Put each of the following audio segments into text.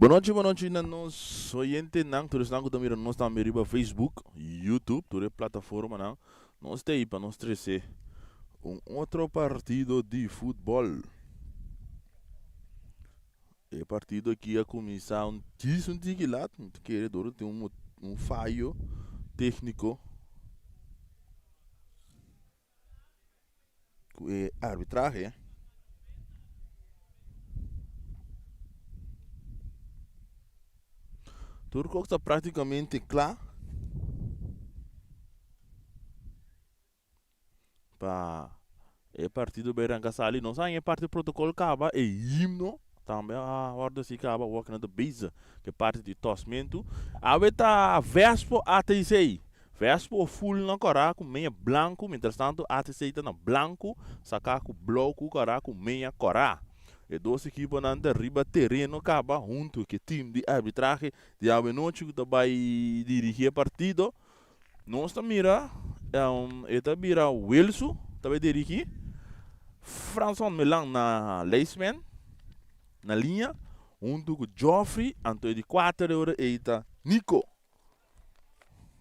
Bonochi bonochi na nos oyentenan, tur esnan ku ta mira nos tambe riba Facebook, YouTube, tur e plataformanan. Nos ta ei pa nos trese un otro partido di futbòl. E partido aki a kuminsá un djis un tiki lat, mi ta kere dor tin un un fayo tékniko ku e arbitrahe. Tur kos ta práktikamente kla pa e partido bay ranka sali. Nos a haña e parti protokòl kaba, e himno tambe a wòrdu hasi kaba, awor nan ta bezig ku e parti di tòsmentu. Awe ta Vespo ATC. Vespo full na kòrá ku meña blanku, mientrastantu ATC ta na blanku saká ku blou ku kòrá ku meña kòrá. E dos ekiponan ta riba tereno kaba huntu ku e tim di arbitrahe di awenochi ku ta bai dirigí e partido. Nos ta mira e ta bira Wilsu ta bai dirigí, Franson Melan na lijstman, na liña, huntu ku Geoffrey, anto e di kuater e ora ei ta Nico.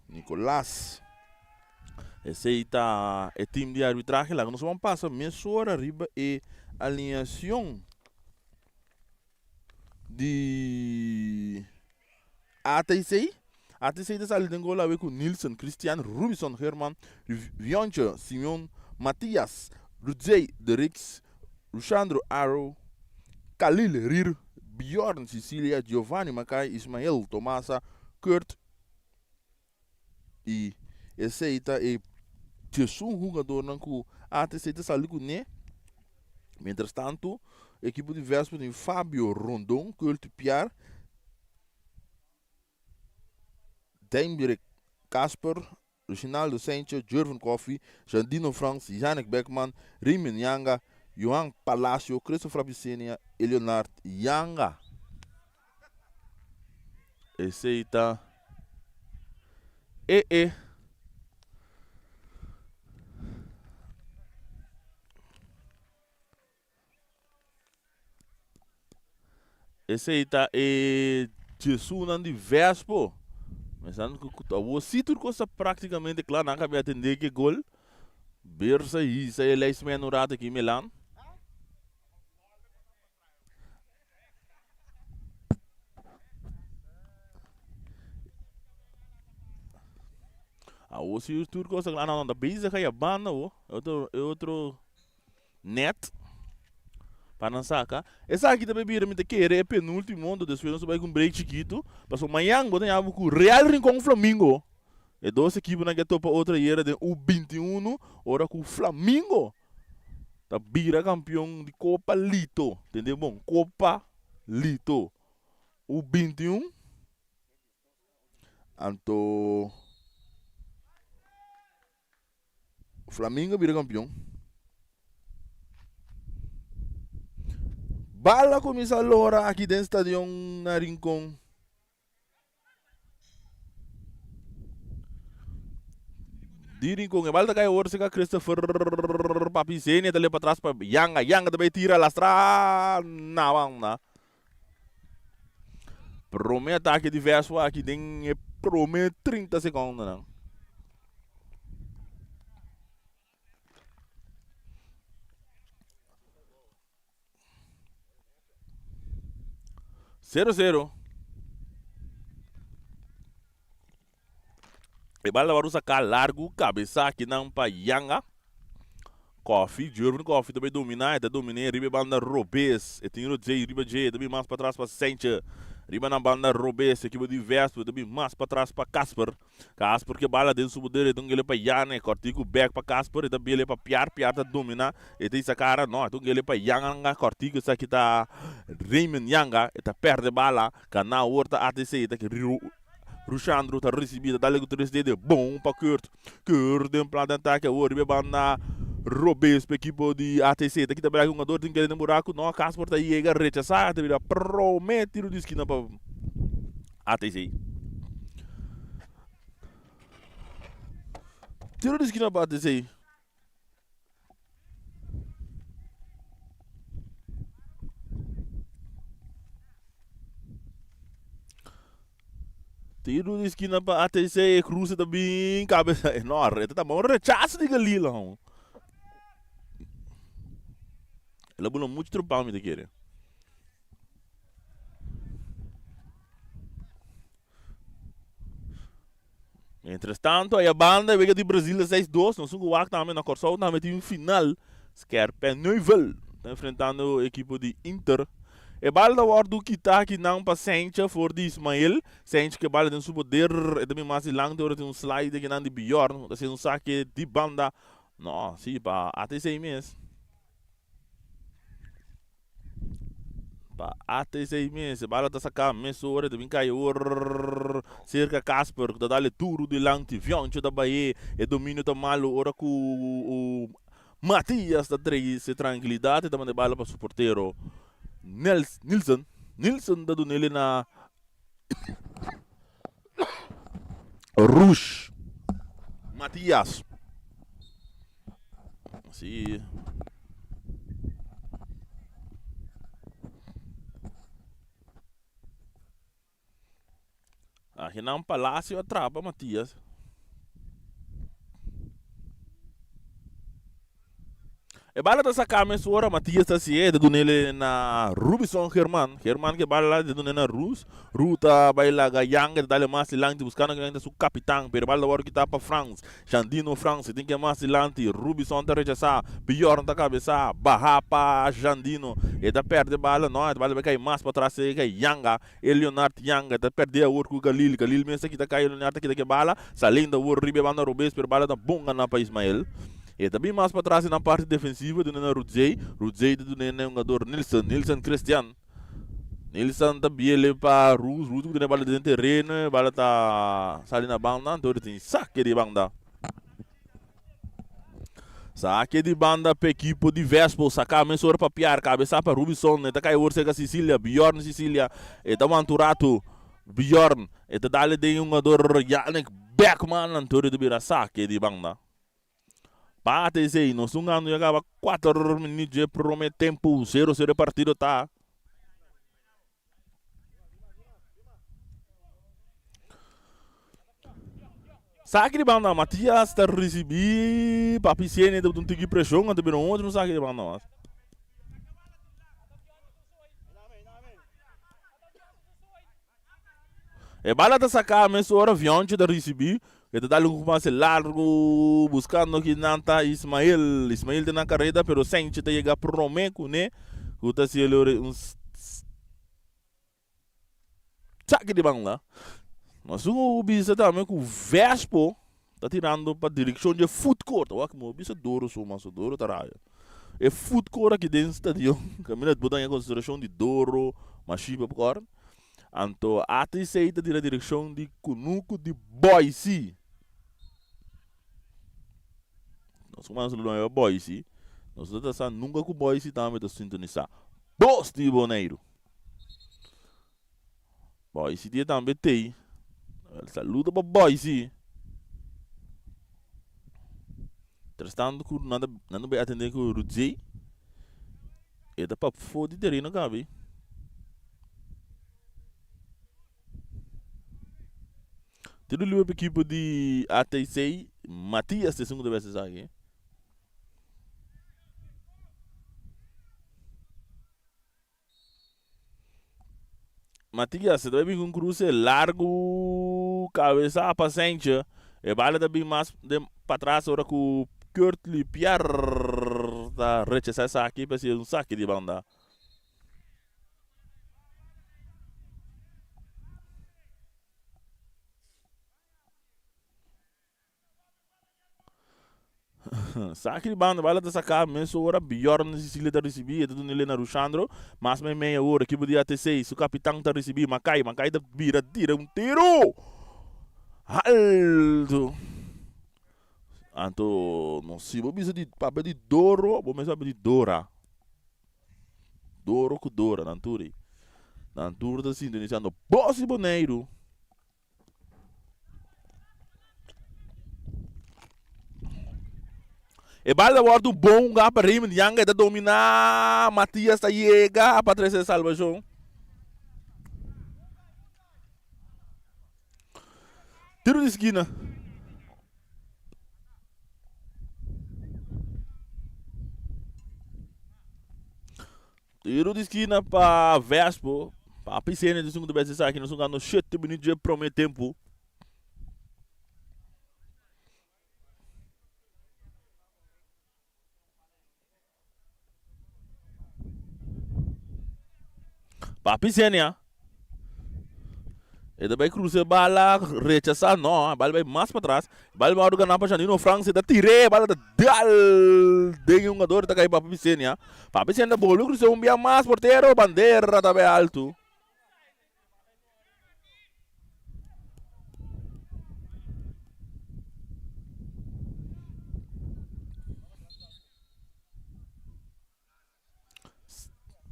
Nicolas. Esey ta e team di arbitrahe. Laga nos ban pasa mesora riba e alineacion di ATC. ATC ta sali den gol awe cu Nilsen, Christian, Rubison, Herman, Vionche, Simeon, Matias, Rudzey, De Rix, Rushandro, Arrow, Khalil, Rir, Bjorn, Cecilia, Giovanni, Makai, Ismael, Tomasa, Kurt y esey ta e diesun hugadornan cu ATC ta sali cune. Mientras tanto, ekipo di Vespo tin Fabio Rondon, Kurt Piar, Dembirek Kasper, Reginaldo Saintje, Jurven Koffie, Jandino Frans, Yannick Beckman, Raymond Yanga, Johan Palacio, Christopher Abyssinia y Leonard Yanga. Esey ta e e. Esei ta e Jesunan di Vespo. Pensando ku awor si tur kos ta praktikamente kla, nan kabia atendé ku e gol. Bersa hisa e lijstman un rato aki Milan. Awor si tur kos ta kla, nan ta bezig aya banda awor. E otro, e otro. Net pa nan saka. Esaki ta bira mi ta kere e penultimo anto despues nos ta bai ku un break chikitu. Pasobra mañan bo ta yama ku Real Rincon Flamingo. E dos ekiponan ke a topa otro ayera den U 21 ora ku Flamingo ta bira kampion di Kopa Lito. Tende bon, Kopa Lito U 21. Anto. Flamingo bira kampion. Bal a kuminsá lora aki den stadion na Rincon. Di Rincon e bal ta kai awor serka Christopher Papi Zenia ta leba patras pa Yanga. Yanga ta bai tira lastra na banda. Prome atake di Vespo aki den e prome 30 secondonan. Sero sero. E bala wòrdu saká largu, kabesá akinan pa Yanga. Koffie, Jervin Koffie ta bai dominá, e ta dominé riba e banda robes. E tin Rodzey riba dje, e ta bin mas patras pa Sentje. Riba nan banda robes, ekipo di Vespo, e ta bin mas patras pa Casper. Casper ke bala den su poder, e ta un gele pa Yane, kòrtiku bèk pa Casper, e ta bele pa Piar, Piar ta dominá, e ta hisa kara, no, e ta un gele pa Yanga, kòrtiku esaki ta Raymond Yanga, e ta pèrdè bala, kaná awor ta ATC, e ta Rushandro ta ricibi ta dale cu tres dede bon pa Kurt. Kurt den plan di atake awor riba e banda robes pa ekipo di ATC. Ta kita bela cu hungador tin kere den buraco. No, Casper ta yega rechasa ta bira prome tiro di skina pa ATC. Tiro di skina pa ATC. Tiro di skina pa ATC, e cruce ta bin cabeza. E no, reta ta bon rechazo di Galil hon. El a bula mucho trupao mi ta kere. Mientras tanto, aya banda e wega di Brazil ta 6-2. Nos un wak tambe na Kòrsou tambe tin un final. Scherpenheuvel ta enfrentando e ekipo di Inter. E bal ta wòrdu kitá akinan pa Sencha for di Ismael. Sencha ku e bal den su poder. E ta bin mas dilanti ora tin un slide akinan di Bjorn. Ta hasiendo un sake di banda. No, si, pa ATC mes. Pa ATC mes. E bala ta saká mesora. E ta bin kai awor serka Casper ku ta dal e duru dilanti. Vioncho ta bay'é. E dominio ta malu ora ku Matias ta trece trankilidad y ta manda e bala pa su portero Nels Nilsen. Nilsen ta dunele na Rush Matias. Si. Ajinan Palacio a trapa Matias. E bala ta saca mesora, Matias ta hacié, ta dunele na Rubison German. German ke bala ta dunele na Rus. Ru ta bai laga Yanga, ta dale mas dilanti buscando kinan ta su capitan, pero e bala ta worde kita pa Frans. Jandino Frans tin ke mas dilanti, Rubison ta rechasá, Bjorn ta kabesá, baha pa Jandino, e ta pèrdè bala, no, e bala bai kai mas patras e kai Yanga, e Leonard Yanga ta pèrdè awor ku Galil, Galil mes ta kita kai, Leonard ta kita ke bala, saliendo awor riba e banda robes, pero bala ta bon ganá pa Ismael. E ta bin mas patras den nan parti defensivo, duna na Rudzey, Rudzey ta duna na e hungador Nilson, Nilson Christian. Nilson ta biele pa Roos, Roos ku tene bala den tereno, e bala ta sali na banda, anto tin sake di banda. Sake di banda pa ekipo di Vespo, saka mesora pa Piar, kabesa pa Rubison, e ta kai awor serka Sicilia, Bjorn Sicilia, e ta wanta un ratu, Bjorn, e ta dale den e hungador Yannick Beckman, anto ta bira sake di banda. Bate esei, nos un gando ya caba 4 minuut dje prome tempo, 0 0 e partido ta. Saki di banda, Matias ta ricibi, Papi Siene ta un tiki presion, anto bira un otro saki di banda mas. E bala ta saká mesora, Vioncho ta risibí, e ta dal un pase largu buskando kinan ta Ismael. Ismael ta na kareda pero Senchi ta yega promé kuné ku ta hasi el ora un saki di banda. Mas un bisa tambe ku Vespo ta tirando pa direkshon dje food court. Awor ku mi bisa Doro su mas Doro ta rabia. E food court aki den stadion kaminda bo ta haña konsiderashon di Doro, Mashiba por. Anto ATC ta tira direkshon di kunuku di Boise. Nos ku manda saludo pa Boise. Nos no ta sa nunka ku Boise tambe ta sintonisá Bos di Boneiru. Boise dia tambe tei. Saludo pa Boise. Mientras tanto ku nan ta nan ta bai atendé ku Rudzey. E ta pafó di tereno kabi. Tiro libre pa ekipo di ATC. Matias ta esun ku ta bes esaki. Matias ta bai bin ku un kruse largu kabesa pa Sentje. E bala ta bin mas den patras ora ku Kurtly Pierre ta rechasa esaki pa hasi un saki di banda. Saki di banda bala ta saka mesora Bjorn Sicilia ta risibi e ta duna Elena Rushandro mas mei mei awor ekipo di ATC su kapitan ta risibi Makai Makai ta bira tira un tiro alto anto no si bo bisa di papia di Doro bo mester papia di Dora Doro ku Dora nan tur ei nan tur ta sintonisando Bos di Boneiru. E bal ta wòrdu bon hungá pa Raymond Yanga, e ta dominá, Matias ta yega pa trese salbashon. Tiro di skina. Tiro di skina pa Vespo. Papi Sene di sungu bes esaki nos jugando 7 minuut dje prome tempo. Papi Senia. E ta bai cruza e bala, rechasa, no, e bala bai mas patras. E bala bai gana pa Janino Frans, e ta tire, e bala ta dal den e hungador, e ta kai Papi Senia. Papi Senia ta bolbe cruza un bia mas, portero, bandera ta bai alto.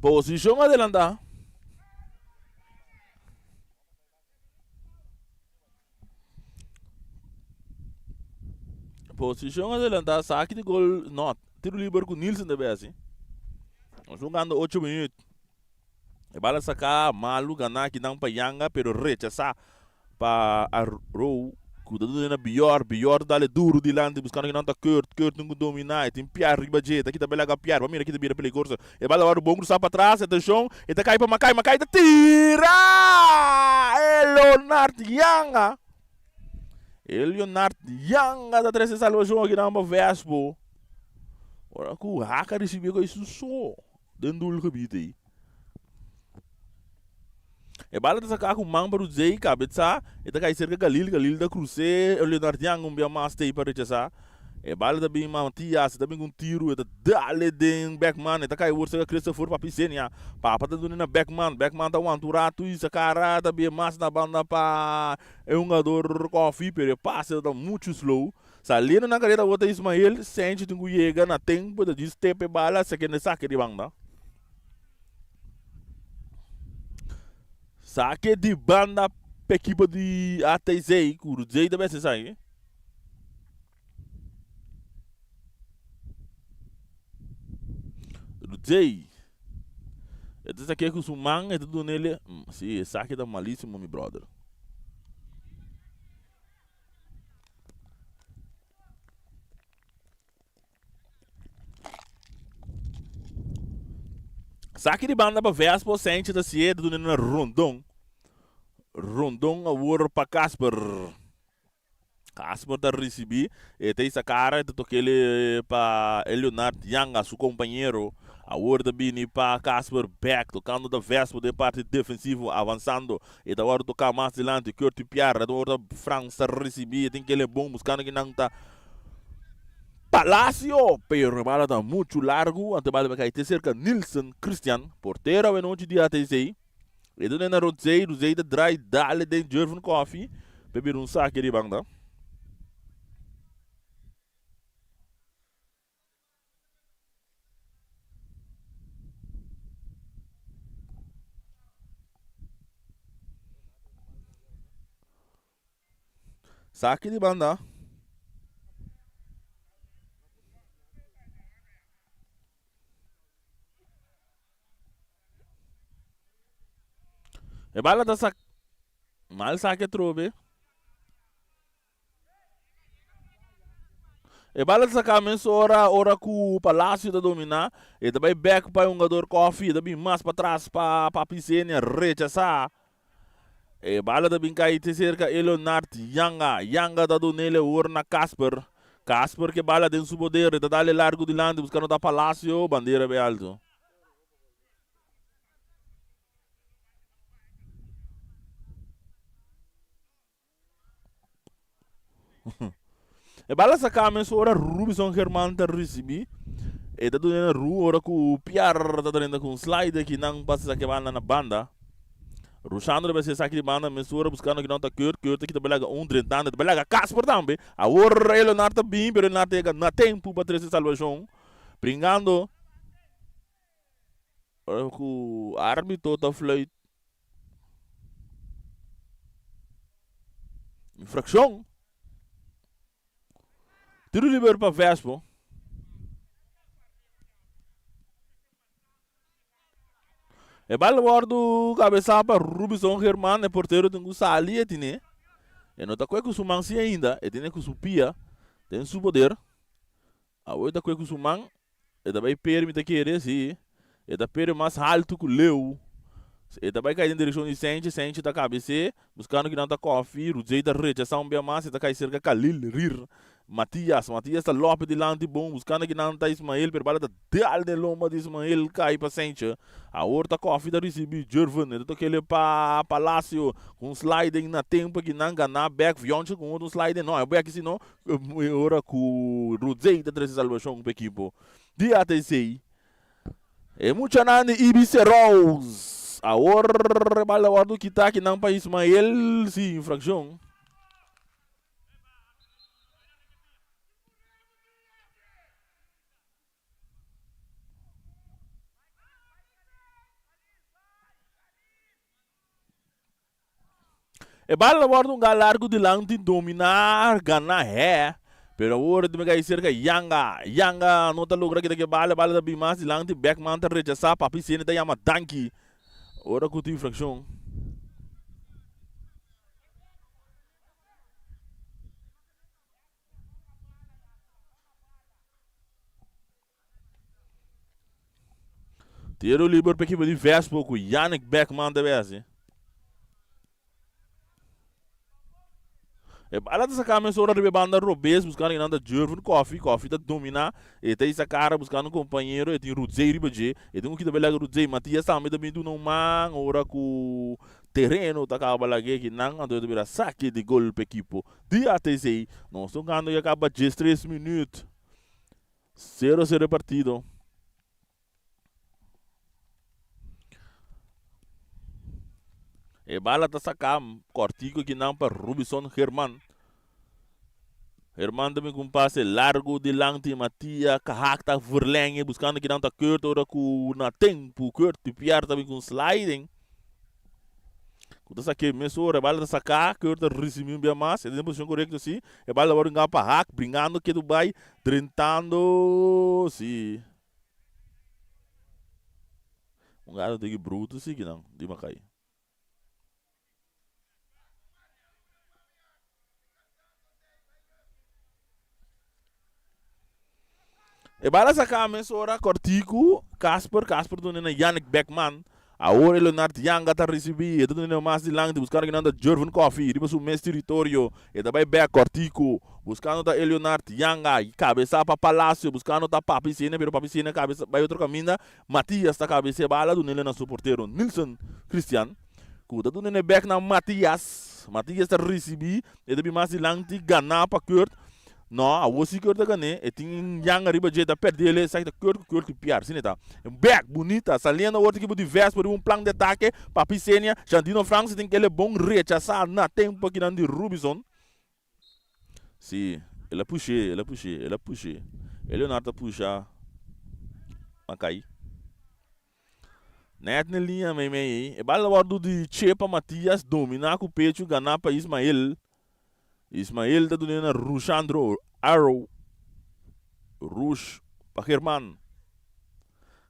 Posicion adelantá. Posicion adelantá, saki di gol, no, tiro liber ku Nielsen debe hasi. Nos jugando ocho minuut. E bala saká malu ganá kinan pa Yanga pero rechasá pa Arou ku ta duna na Bior. Bior ta dale duru dilanti buskando kinan ta Kurt. Kurt tin ku dominá. E tin Piar riba dje. Ta kita belaga Piar. Bo mira kita bira peligroso. E bala wòrdu bon krusá patras. Atenshon. E ta kai pa Makai. Makai ta tira! E Leonard Yanga. E Leonard Yanga ta trese salvashon akinan pa Vespo. Ora ku Haka risibí e kos so. Den doelgebied ei. E bala ta saká ku man pa Rudzey, kabetsa, e ta kai serka Galil, Galil ta krus'é, Leonard Young un bia mas t'ei pa rechasá. E bala ta bin Matias, e ta bin ku un tiru, e ta dale den Beckman, e ta kai wor serka Christopher Papi Senia. Papa ta duna na Beckman, Beckman ta wanta un ratu i sakara ta bin mas na banda pa e hungador Koffie, pero e pase ta muchu slow. Saliendo na carrera wou ta Ismael, Senchi tin cu yega na tempo ta djis tepe bala sa kende sake di banda. Sake di banda pa ekipo di ATC cu Rudzey ta besi esaki. Rudzey e ta sake cu su man e ta dunele, si esaki ta malisimo mi brother. Saki di banda pa Vespo, Sanchez ta sié, ta duna na Rondon. Rondon awor pa Casper. Casper ta ricibi, e ta isa cara, e ta tokele pa Leonard Yanga, su compañero. Awor ta bini pa Casper back, tocando ta Vespo den parti defensivo, avanzando. E ta wòrdu toká mas dilanti, Curty Pierre, ta wòrdu Frans ta risibí, e tin kele bon buskando kinan ta Palacio, pero e bala ta muchu largu, anto e bala ta kai te serka Nilson Christian, portero awenochi di ATC. E ta na Rodzey, Rodzey ta drai dale den Jervin Coffie, pa bira un sake di banda. Saki di banda. E bala ta sak mal saki atrobe. E bala ta saká mesora ora ku Palacio ta dominá. E ta bai bèk pa e hungador Koffie. E ta bin mas patras pa Papi Senia rechasá. E bala ta bin kai te serka e Leonard Yanga. Yanga ta dun'el e wor na Casper. Casper ke bala den su poder. E ta dal e largu dilanti buskando ta Palacio. Bandera bai alto. E bala saká mesora Rubison Germán ta risibí. E ta duna na Ru ora ku Piar ta drenta ku un slide ki nan pasa saki bala na banda. Rushandro ta besi esaki di banda mesora buskando ki nan ta Kurt. Kurt ta kita belaga un drentando. E ta belaga Casper tambe. Awor Leonard ta bin pero Leonard ta yega na tempu pa trese salvashon. Bringando ora ku arbitro ta fluit. Infraccion. Tiro liber pa Vespo. E bal wordo cabeza pa Rubison Germán. E portero tin ku sali e tine. E no ta kue ku su man si ainda, e tene ku su pia den su poder. Awor e ta kue ku su man, e ta bai pere mi ta kere, si. E ta pere mas haltu ku leu. E ta bai kai den direkshon di Senche, Senche ta kabes'é, buskando kinan ta kòfi, Rudzey ta rechasá un bia mas, e ta kai serka Khalil, Rir, Matias, Matias ta lòpi dilanti bon, buskando kinan ta Ismael, pero bala ta dal den lomba di Ismael, kai pa Senche. Awor ta kòfi ta risibí Jurven, e ta tok'el pa Palacio, ku un sliding na tempu kinan ganá bèk, Vionche ku un otro sliding, no, e bèk si no, e ora ku Rudzey ta trese salbashon pa ekipo di ATC. E muchanan di Ibis Rose. Awor e bal ta wòrdu kitá akinan pa Ismael. Sí, infrakshon. E bal a wòrdu un largu dilanti dominá gana hè. Pero awor e tin kai serka Yanga. Yanga no ta logra kita ke bal. E bal ta bin mas dilanti. Beckman ta rechasá. Papi Sene ta yama danki. Ora ku tin infrakshon. Tiro liber pa ekipo di Vespo ku Yannick Beckman ta besi. E bala ta saka mesora riba e banda robes buskando kinan ta Jervin Koffie. Koffie ta domina. E ta hisa kara buskando un kompañero. E tin Rudzey riba dje. E tin ku kita bai laga Rudzey. Matias tambe ta bin duna un man ora ku tereno ta kaba lag'é kinan. Anto e ta bira sake di gol pa ekipo di ATC. Nos ta hungando ya kaba 13 minuut. Sero sero e partido. E bala ta saká kòrtiku akinan pa Rubison German. German ta bin ku un pase largu dilanti Matia Kahak ta verlenge buskando kinan ta Kurt ora ku na tempu Kurt Piar ta bin ku un sliding. Ku ta sak'é mesora, e bala ta saká, Kurt ta risibí un bia mas, e ta den posishon korekto si, e bala ta wòrdu ingá pa Hak, bringando ketu bai, drentando si. Un gato tiki brutu si kinan di Makai. E bala saká mesora kòrtiku Casper, Casper duna na Yannick Beckman. Awor e Leonard Yanga ta risibí, e ta duna mas dilanti buskando kinan ta Jervin Coffie riba su mes teritorio. E ta bai bèk kòrtiku buskando ta e Leonard Yanga, kabesá pa Palacio buskando ta Papi Sene pero Papi Sene kabesa bai otro kaminda. Matias ta kabes'é bala dun'é na su portero Nilson Christian ku ta dun'é bèk na Matias. Matias ta risibí, e ta bin mas dilanti ganá pa Kurt. No, awor si Kurt a gané, e tin Jan ariba dje, ta perdé el, esaki ta Kurt ku Kurt ku piar, asina e ta. Bèk, bunita, saliendo awor ta ekipo di Vespa riba un plan di atake, Papi Senia, Jandino Frans tin kele bon rechasá na tempu akinan di Rubison. Si, el a push'é, el a push'é, el a push'é. E Leonard a pusha, a kai. Net na liña meimei ei, e bal a wòrdu di Chepa Matias dominá ku pechu ganá pa Ismael. Ismael ta dun'é na Rushandro Arrow Rush pa German.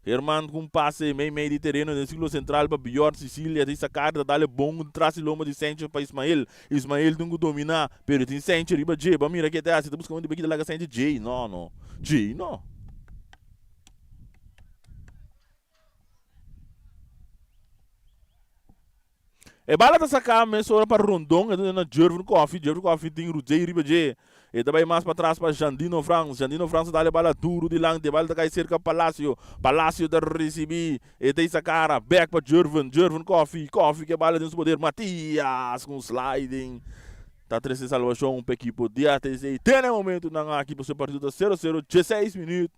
German ku un pase meimei di tereno den sirkulo sentral pa Bjorn Sicilia ta Isakar ta dal e bon tras di lomba di Sancho pa Ismael. Ismael tin ku dominá, pero tin Sancho riba dje. Bo a mira ke ta hasi, ta buska un di beki ta laga Sancho djei. No, no. Djei no. E bala ta saká mesora pa Rondon, e ta na Jervin Coffee, Jervin Coffee tin Rudzey riba dje. E ta bai mas patras pa Jandino Frans, Jandino Frans ta dal e bala duru dilanti, e bala ta kai serka Palacio, Palacio ta risibí, e ta hisa kara bèk pa Jervin, Jervin Coffee, Coffee ku e bala den su poder, Matias ku un sliding ta trese salbashon pa ekipo di ATC. Te na e momentunan aki pasobra e partido ta sero sero, dieseis minüt.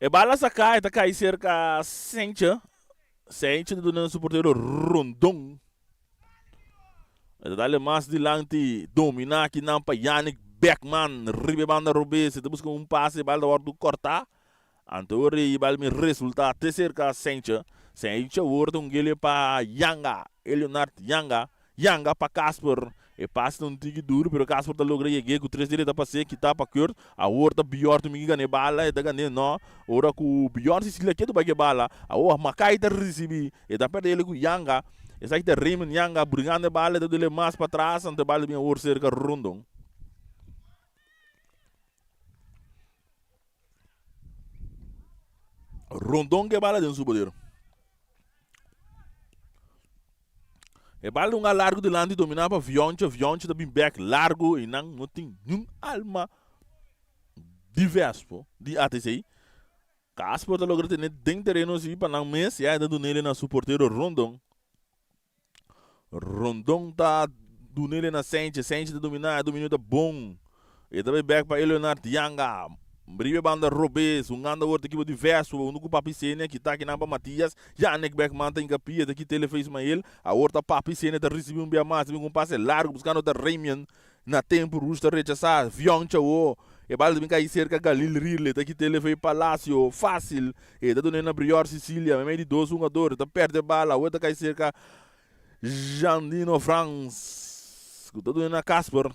E bala saká e ta kai serka Sentje. Sentje ta duna su portero Rondon. E ta dale mas dilanti. Dominá kinan pa Yannick Beckman. Riba e banda robes. E ta buska un pase. E bala ta wòrdu kòrtá. Anto e rei bal mi resultá te serka Sentje. Sentje wòrdu un gele pa Yanga. Eleonard Yanga. Yanga pa Casper. E pase ta un tiki duru pero Casper ta logra yeg'é ku tres dede ta pas'é kita pa Kurt. Awor ta Bjorn ta miki gana e bala, e ta gan'é no. Ora ku Bjorn Sicilia ketu bai ku e bala, awor Makai ta risibí, e ta pèrdè el ku Yanga. Esaki ta Raymond Yanga bringando e bala, e ta dul'é mas patras, anto e bala ta bin awor serka Rondon. Rondon ku e bala den su poder. E bala ta un largu dilanti dominá pa Vioncho. Vioncho ta bin bek largu i nan no tin niun alma di Vespo di ATC. Casper ta logra tene den tereno si pa nan mes ya e ta dunele na su portero Rondon. Rondon ta dunele na Sanchez. Sanchez ta dominá, e dominio ta bon. E ta bai bek pa Eleonard Yanga. Riba e banda robes, hungando awor ta ekipo di Vespo, hunto ku Papi Senia, kita akinan pa Matias. Yannick Beckman ta hinkapia, ta kita el efe Ismael. Awor ta Papi Senia ta risibi un bia mas, ta bin ku un pase largu buskando ta Ramian. Na tempu Rush ta rechasá Vionch awor. E bala ta bin kai serka Galil Rirle, ta kita el efe Palacio. Fásil. E ta dun'é na Brior Sicilia, meimei di dos hungador, e ta pèrdè bala, awor e ta kai serka Jandino Frans, ku ta dun'é na Casper.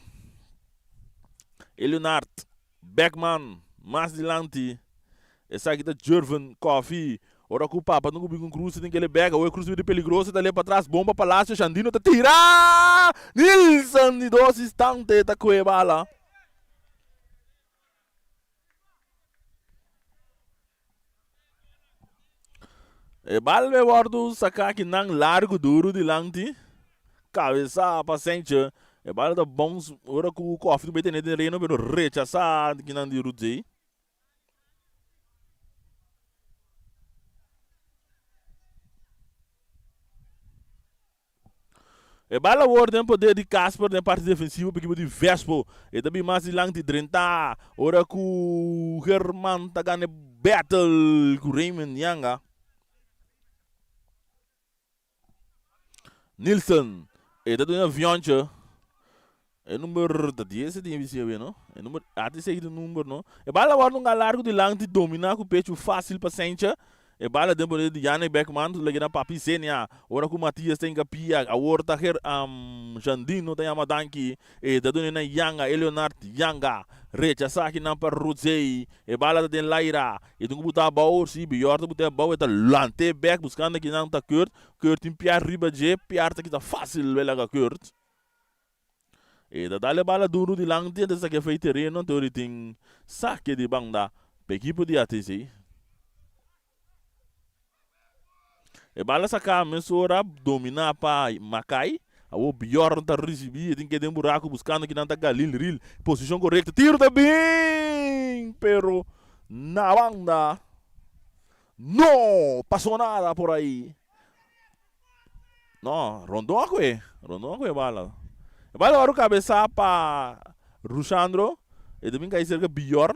Eleonard Beckman mas dilanti. Esaki ta Jervin Coffee. Ora ku papa no ku bin ku Cruz tin kele bek. Awe Cruz bira peligroso ta le patras. Bon pa Palacio. Shandino ta tira! Nilson di dos instante ta kue bala. E bal be wordu saka kinan largu duru dilanti. Kabesa pa Senche. E bal ta bons ora ku Kofi ta tene den reno pero rechasa kinan di Rudzey. E bal awor den poder di Casper den parti defensivo pa ekipo di Vespo. E ta bin mas dilanti drenta ora ku German ta gana e battle ku Raymond Yanga. Nilsen e ta duna vionche. E number ta 10 e tin bisi awe no. E number a tin segi di number no. E bala awor nunca largo dilanti domina ku pechu facil pa Sencha. E bala den poder di Yannick Beckman tu lege na Papi Zenia. Ora ku Matias ta hinka pia awor ta her Jandino ta yama danki. E ta duna na Yanga e Leonard Yanga rechasa akinan pa Rudzey. E bala ta den laira. E tin ku buta abou si Bjorn ta buta abou e ta lant'é bek buskando akinan ta Kurt. Kurt tin piar riba dje piar ta kita facil bay laga Kurt. E ta dal e bala duru dilanti antes ta ke fei tereno anto ori tin sake di banda pa ekipo di ATC. E bala saka mesora domina pa Makai. Awor Bjorn ta risibi e tin ke den buraku buskando kinan ta Galil Ril. Posishon korekto tiro ta bin pero na banda no paso nada por ahi. No, Rondon a kohe. Rondon a kohe bala. E bala wòrdu kabesá pa Rushandro. E ta bin kai serka Bior.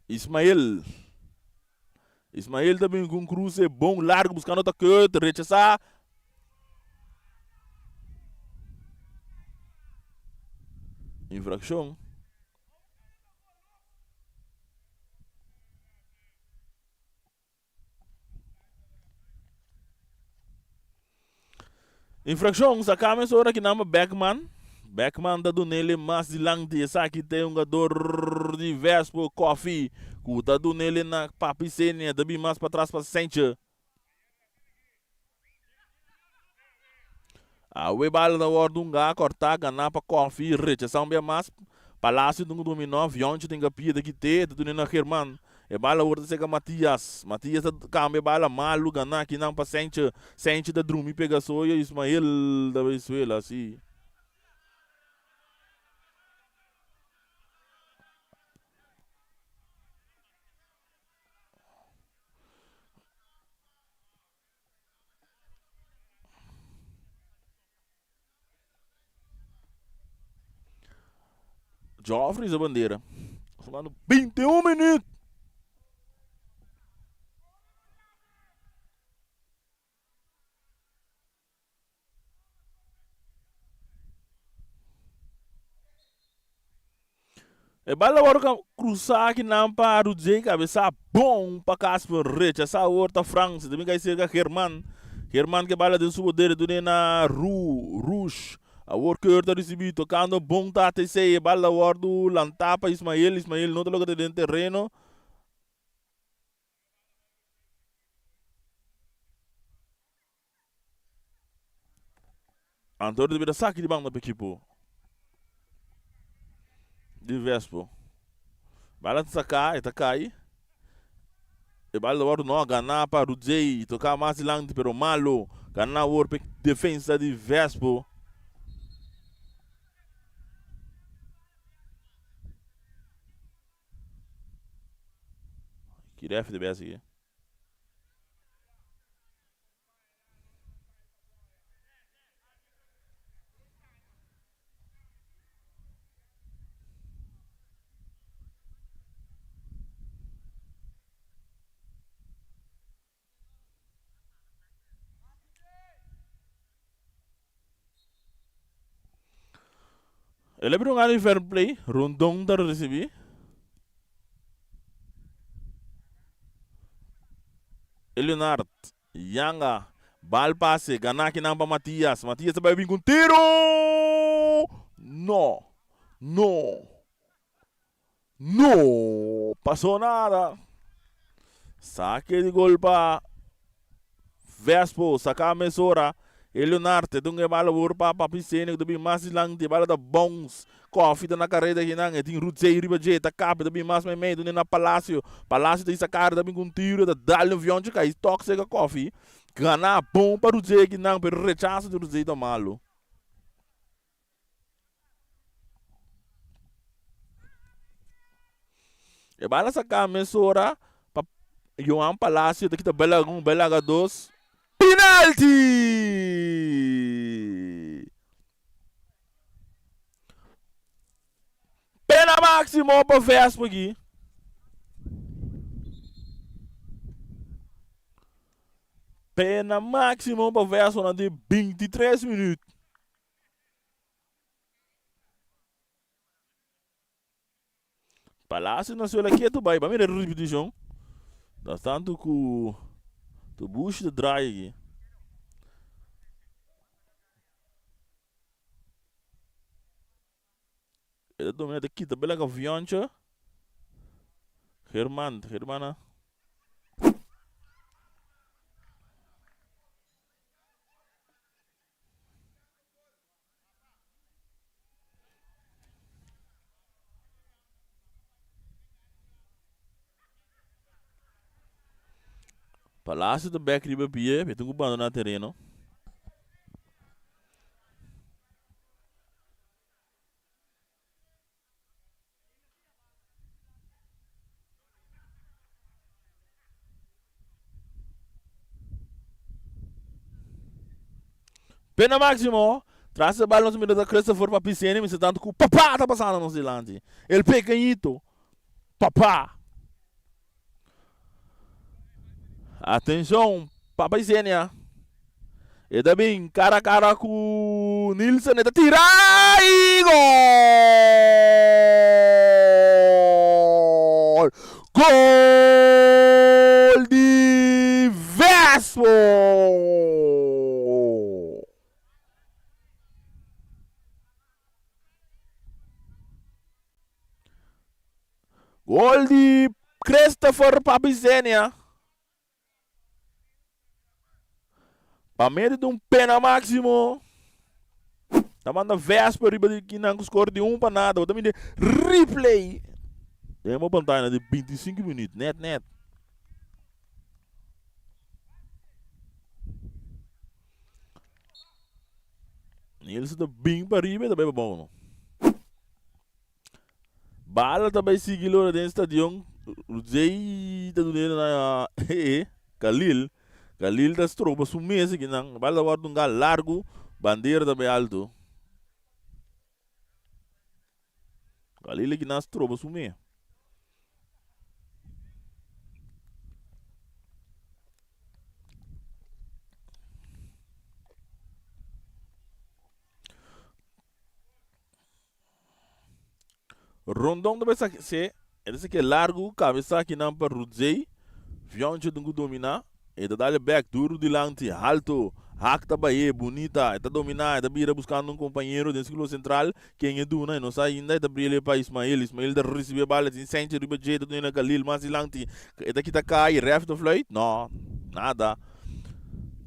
Ismael. Ismael ta bin ku un kruse bon largu buskando ta Kurt. Rechasá. Infrakshon. Infraccion sa mes ora ki nama Beckman. Beckman ta dunele mas dilanti. Esaki ta e hungador di Vespo Coffee ku ta dunele na Papi Senia. Ta bin mas patras pa Senche. Awe bala ta wòrdu hunga, kòrtá, ganá pa Coffee. Rechasá un bia mas. Palacio tin ku dominó. Vioncho tin kapia ta kit'é. Ta dun'é na German. E bala awor ta seka Matias. Matias ta kambia e bala malu gana kinan pa Senche. Senche ta drumi pega soyo Ismael ta bai suela si. Geoffrey sa bandera. Falando 21 minuut. E bala wòrdu ka krusá akinan pa Rudzey kabesá bon pa Casper rechasá awor ta Frans e ta bin kai serka German. Herman ke bala den su poder dune na Ru, Rush. Awor Keur ta risibi tokando bon ta TC. E bala ta wordu lanta pa Ismael. Ismael no ta logra den tereno. Anto ta bira saki di banda pa ekipo di Vespo. Bala ta saka, e ta kai. E bala ta wòrdu no ganá pa Rudzey. Toká mas dilanti pero malo. Ganá awor pa e defensa di Vespo. Ki ref ta bes aki? El a bira un aña di fair play, Rondon ta ricibi. Leonard Yanga, bal pase, gana kinan pa Matias. Matias ta bai bin ku un tiro! No, no, no pasó nada. Sake di gol pa Vespo, saka mesora. E Leonard e dunga e bala awor pa Papi Sene ku ta bin mas dilanti. E bala ta bounce. Koffie ta na kareda kinan. E tin Rudzey riba dje. E ta kap, e ta bin mas meimei. Dun'e na Palacio. Palacio ta hisa kara, ta bin ku un tiro. E ta dal un vionchi kai tok seka Koffie. Gana bon pa Rudzey kinan, pero rechaso di Rudzey ta malo. E bala saka mesora pa Johan Palacio ta kita bela un, bela dos. Penalti! Pena máximo pa Vespo aki. Pena máximo pa Vespo na di 23 minuut. Palacio na suela ketu bai. Ba mira e repeticion. Ta tanto ku tu bush ta draai aki. E ta domina ta kita bela ka vioncho. German, Germana. Palacio ta bek riba pie, e tin ku bandoná tereno. Pena máximo, tras e bal nos mira ta Christopher pa Piscene, mester tanto ku papá ta pasando nos dilanti. El pequeñito, papá. Atenshon, Papa Isenia. E ta bin cara a cara cu Nilsen, e ta tira y gol! Gol di Vespo! Gol di Christopher Papisenia. Pa medio di un pena máximo. Ta manda Vesper riba di kinan ku score di un pa nada. Bo ta mira replay. Den bo pantalla di 25 minuut. Net net. Nielsen ta bin pa riba e ta bai pa bou no. Bala ta bai sigui lora den stadion. Rudzey ta dun'e na Khalil. Khalil ta stroba su mes akinan. Bala ta wòrdu un gal largu. Bandera ta bai alto. Khalil akinan stroba su mes. Rondon ta bay saki se, e ta saki largu, kabesa akinan pa Rudzey, Vioncho tin ku dominá. E ta dale bek duru dilanti, halto. Hak ta bay'é, bunita. E ta dominá, e ta bira buskando un kompañero den sirkulo sentral. Ken e duna, e no sa ainda. E ta briel'é pa Ismael. Ismael ta risibí e bala, tin Sánchez riba dje, e ta dun'é na Khalil mas dilanti. E ta kita kai, rèf ta fluit? No, nada.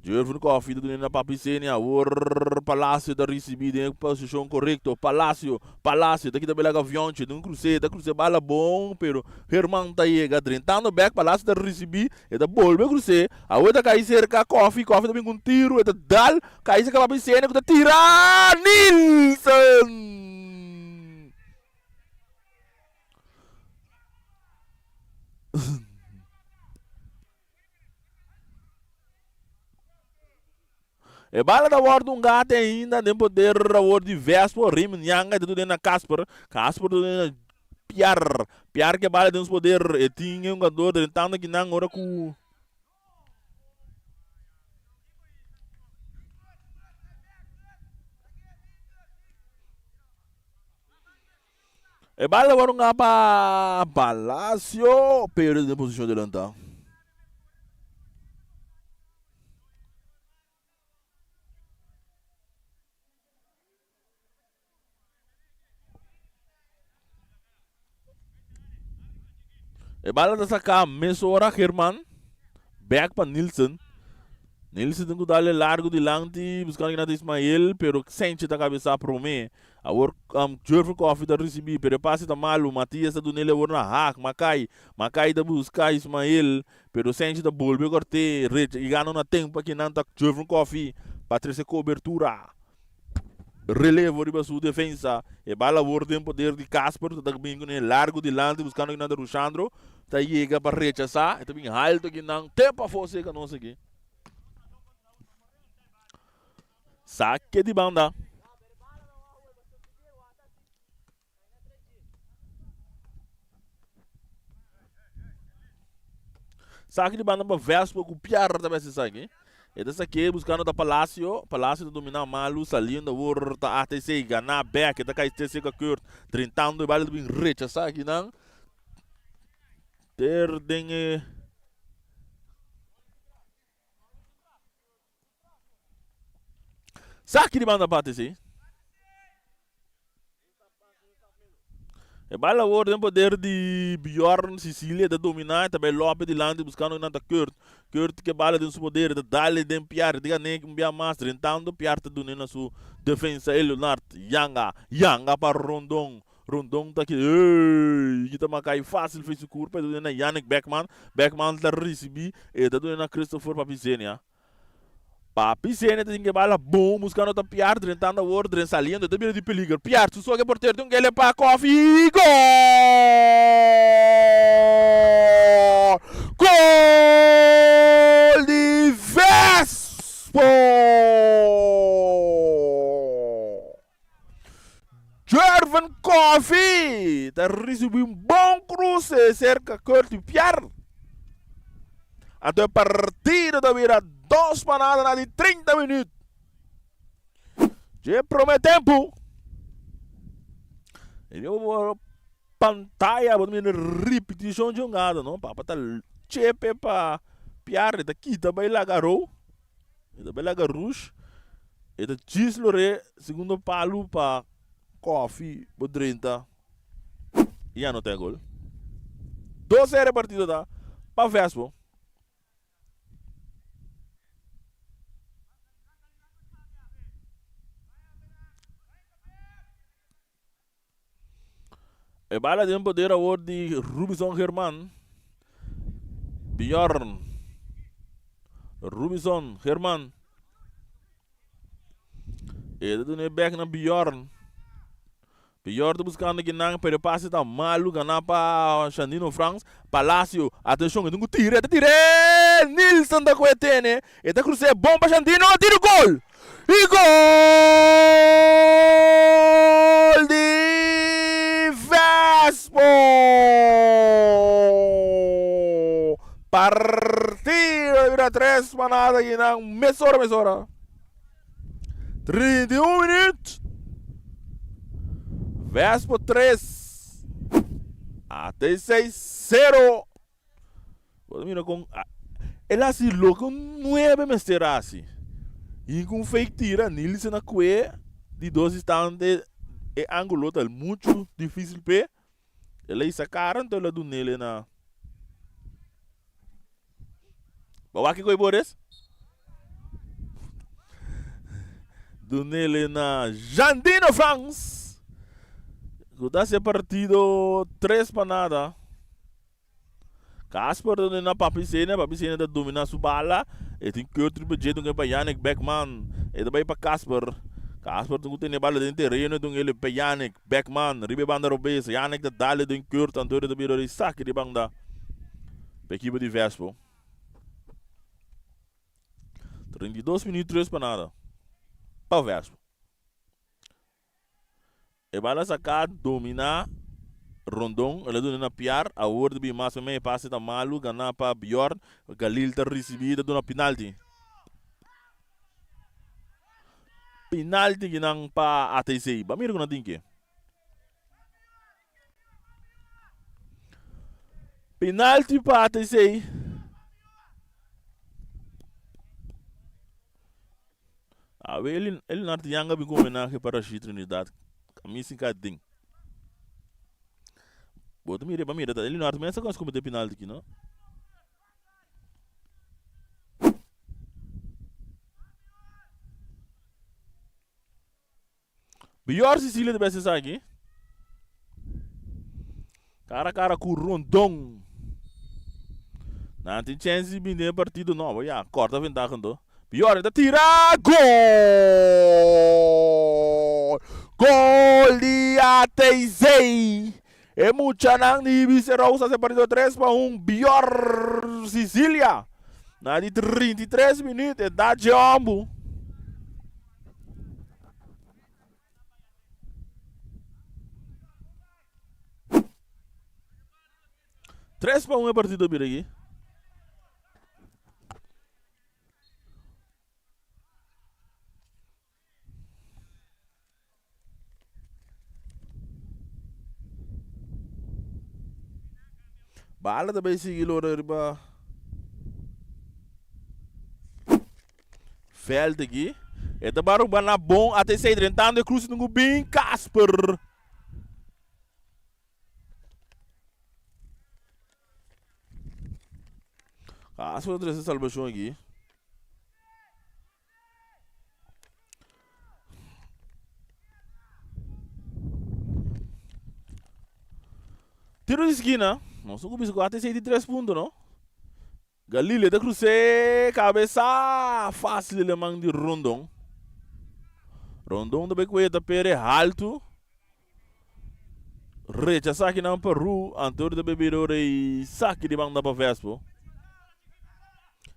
Jervin Coffie ta dun'é na Papi Seni. Awor Palacio ta risibí den e posishon korekto. Palacio, Palacio ta kita bela gavionchi, den un krus'é, ta krus'é bala bon, pero Herman ta yega drentando bèk. Palacio ta risibí. E ta bolbe krus'é. Awor e ta kai serka Kofi. Kofi ta bin ku un tiru. E ta dal. Kai serka Papi Sene ku ta tira. Nielsen! E bala ta wòrdu un gate ainda den poder awor di Vespo. Raymond Yanga ta duna na Casper. Casper ta duna na Piar. Piar ke bala den su poder. E tin e hungador drentando akinan ora ku. E bala wòrdu un pa Palacio, pero den posishon delantá. E bala ta saká mesora German. Bek pa Nielsen. Nielsen tin ku dale largu dilanti buskando kina ta Ismael, pero Sanchez ta kabesá promé. Awor um, Jurgen Coffey ta risibí, pero e pase ta malu. Matias ta dun'el awor na Haag. Makai. Makai ta buska Ismael, pero Sanchez ta bolbe kort'é. Recha i gana una tempo akinan ta Jurgen Coffey pa trese kobertura. Relevo riba su defensa. E bala awor den poder di Casper. Ta bin kuné largu dilanti buskando kinan ta Rushandro. Ta yega pa rechasá. E ta bin halto kinan te pafó seka nos aki. Sake di banda. Saki di banda pa Vespo ku Pierre ta besi saki. E ta sake buscando ta Palacio. Palacio ta domina malu saliendo awor ta ATC gana bek. E ta kai TC ka Kurt drentando e bala ta bin rechasa akinan. Ter den e Saki di banda pa ATC. E bal awor den poder di Bjorn Sicilia ta domina e ta bay Lope dilanti buscando nan ta Kurt. Kurt ke bala den su poder e ta dale den Piar diga ne un bia mas drentando Piar ta dune na su defensa e Leonard Yanga Yanga pa Rondon Rondon ta ki ey kita makai facil fe su curpa e ta dune na Yannick Beckman Beckman ta ricibi e ta dune na Christopher Papizenia. Papi Zene ta tin ke bala bon buscando ta Piar drentando awor dren saliendo ta bira di peligro Piar su soke portero tin un kele pa Kofi gol gol di Vespo Jervin Kofi ta ricibi un bon cruce cerca Curty Piar. Anto e partido ta bira dos pa nada na di 30 minuut. Dje prome tempo. E pantaya bo ta mira ripiticion dje hungada no. Papa ta chepe pa Piar e ta kita bay laga rou. E ta bay laga rush. E ta djis lore segundo palu pa Kofi bo drenta y anota e gol. Dos sero e partido ta pa Vespo. E bala den poder awor di Rubison German. Bjorn. Rubison German. E ta duna e bek na Bjorn. Bjorn ta buscando kinan, pero e pase ta malu gana pa Shandino Frans. Palacio, atencion, e tin cu tira, e ta tira! Nilsson ta cu e tene. E ta crusa e bon pa Shandino, tira gol! Y gol di Vespo! Partido a bira tres pa nada akinan mesora mesora. 31 minuut. Vespo 3, ATC 0. Bo ta mira kon. El a hasi loke un nuebe mester a hasi. Hinka un fake tira, Nielsen a kue di dos instante e angulo ta muchu dificil p'e. El a hisa kara anto el a dun'el na. Bo wak kiko e Boris? Dun'el na Jandino Frans. Ku ta hasi e partido tres pa nada. Casper ta duna Papi Sena, Papi Sena ta domina su bala, e tin Kurt riba dje, dunga pa Yannick Beckman, e ta bai pa Casper, Casper tin ku tene bala den tereno, dunga el pa Yannick Beckman riba e banda robes, Yannick ta dale den Kurt, anto ta bira di saki di banda pa ekipo di Vespo. 32 minuut tres pa nada pa Vespo. E bala saká dominá Rondon, el a duna na Piar, awor ta bin mas pa mei, pase ta malu, ganá pa Bjorn, Galil ta risibí ta duna pinalti. Pinalti kinan pa ATC, ba mira ku nan tin ke. Pinalti pa ATC. Awe el el nart yanga bin ku homenahe pa Rashid Trinidad. A mi sin ka den. Bo ta mira, ba mira ta Elinard mes a comete penalti aki no. Bior Cecilia ta bes esaki. Cara cara cu Rondon. Nan tin chance di bin den e partido nobo. Ya, corta ventaha anto. Bior ta tira. Gol! Gol di ATC! E muchanan di Ibis Rosa se partido 3 pa 1. Bior Cecilia. Na di 33 minuut e da dje ombu. Tres pa un e partido bira aki. Bala ta bay sigui lora riba veld aki. E ta baruba na bon ATC drentando e cruce nungu bin Casper. Casper ta trece salvacion aki. Tiro di skina. Nos no bisa ku ATC di tres punto no. Galile ta krus'é kabesa fásil e man di Rondon. Rondon ta bai ku'e ta pere haltu. Rechasá kinan pa Ru, anto ta bai bira ora e saki di banda pa Vespo.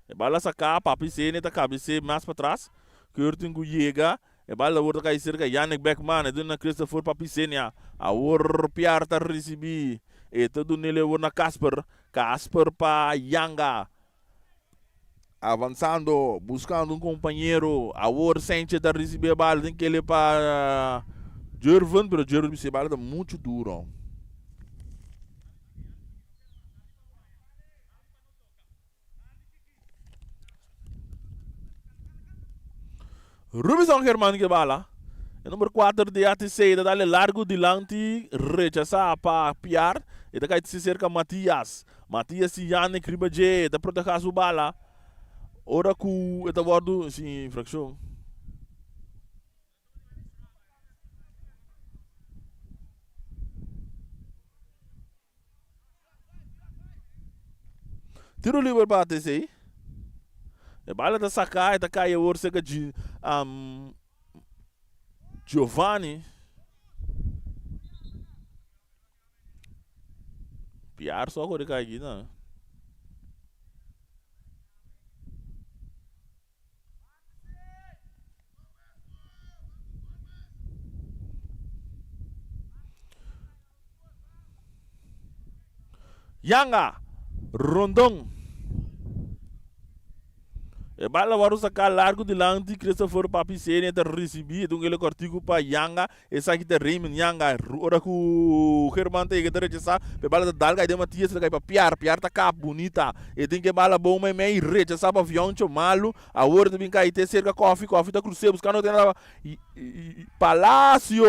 E bala saká, Papi Sene ta kabes'é mas patras. Curtin ku yega, e bala awor ta kai serka Yannick Beckman, e duna na Christopher Papi Senia. Awor Piar ta risibí, e ta dun'el awor na Casper. Casper pa Yanga. Avansando, buskando un kompañero. Awor Sanchez ta risibí e bala, tin kele pa Jervin, pero Jervin bisa e bala ta muchu duro. Rubison Germán ke bala. E number 4 di ATC ta dale largo dilanti, rechasá pa Piar. E ta kai si serka Matias. Matias si Yannick riba dje, e ta protegá su bala. Ora ku e ta wòrdu sin infrakshon. Tiro liber pa ATC. E bala ta saca, e ta cay awor cerca di um, Giovanni. Piar so agora cai aqui, não. Yanga, Rondon. E bala wòrdu saká largu dilanti Christopher Papi Senia ta risibí e ta un kele kòrtiku pa Yanga. Esaki ta Raymond Yanga. Ora ku German ta yega ta rechasá, e bala ta dal kai den Matias, ta kai pa Piar. Piar ta kap bunita. E tin ke bala bon meimei, rechasá pa Vioncho Malu. Awor ta bin kai te serka Kofi. Kofi ta krus'é buskando otro hende. Palacio!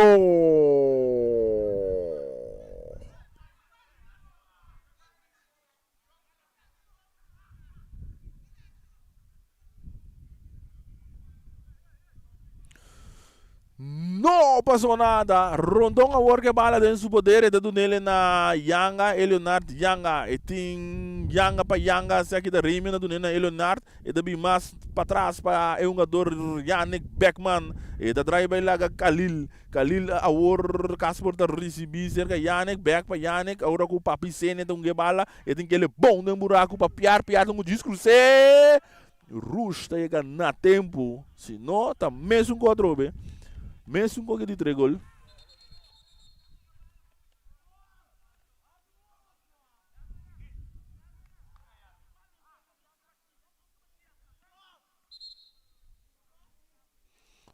No pasó nada. Rondon awor ke bala den su poder. E ta dunele na Yanga, Eleonard Yanga. E tin Yanga pa Yanga. Esaki ta Raymond a dunele na Eleonard. E ta bin mas patras pa e hungador Yannick Beckman. E ta draai bai laga Khalil. Khalil awor Casper ta ricibi cerca Yannick. Back pa Yannick. Awor ku Papi Sene ta hunga e bala. E tin kele bon den buraku pa piar piar tin ku djis krus'é. Rush ta yega na tempu. Si no ta mesun ku atrobe. Mesun ku di tres gol.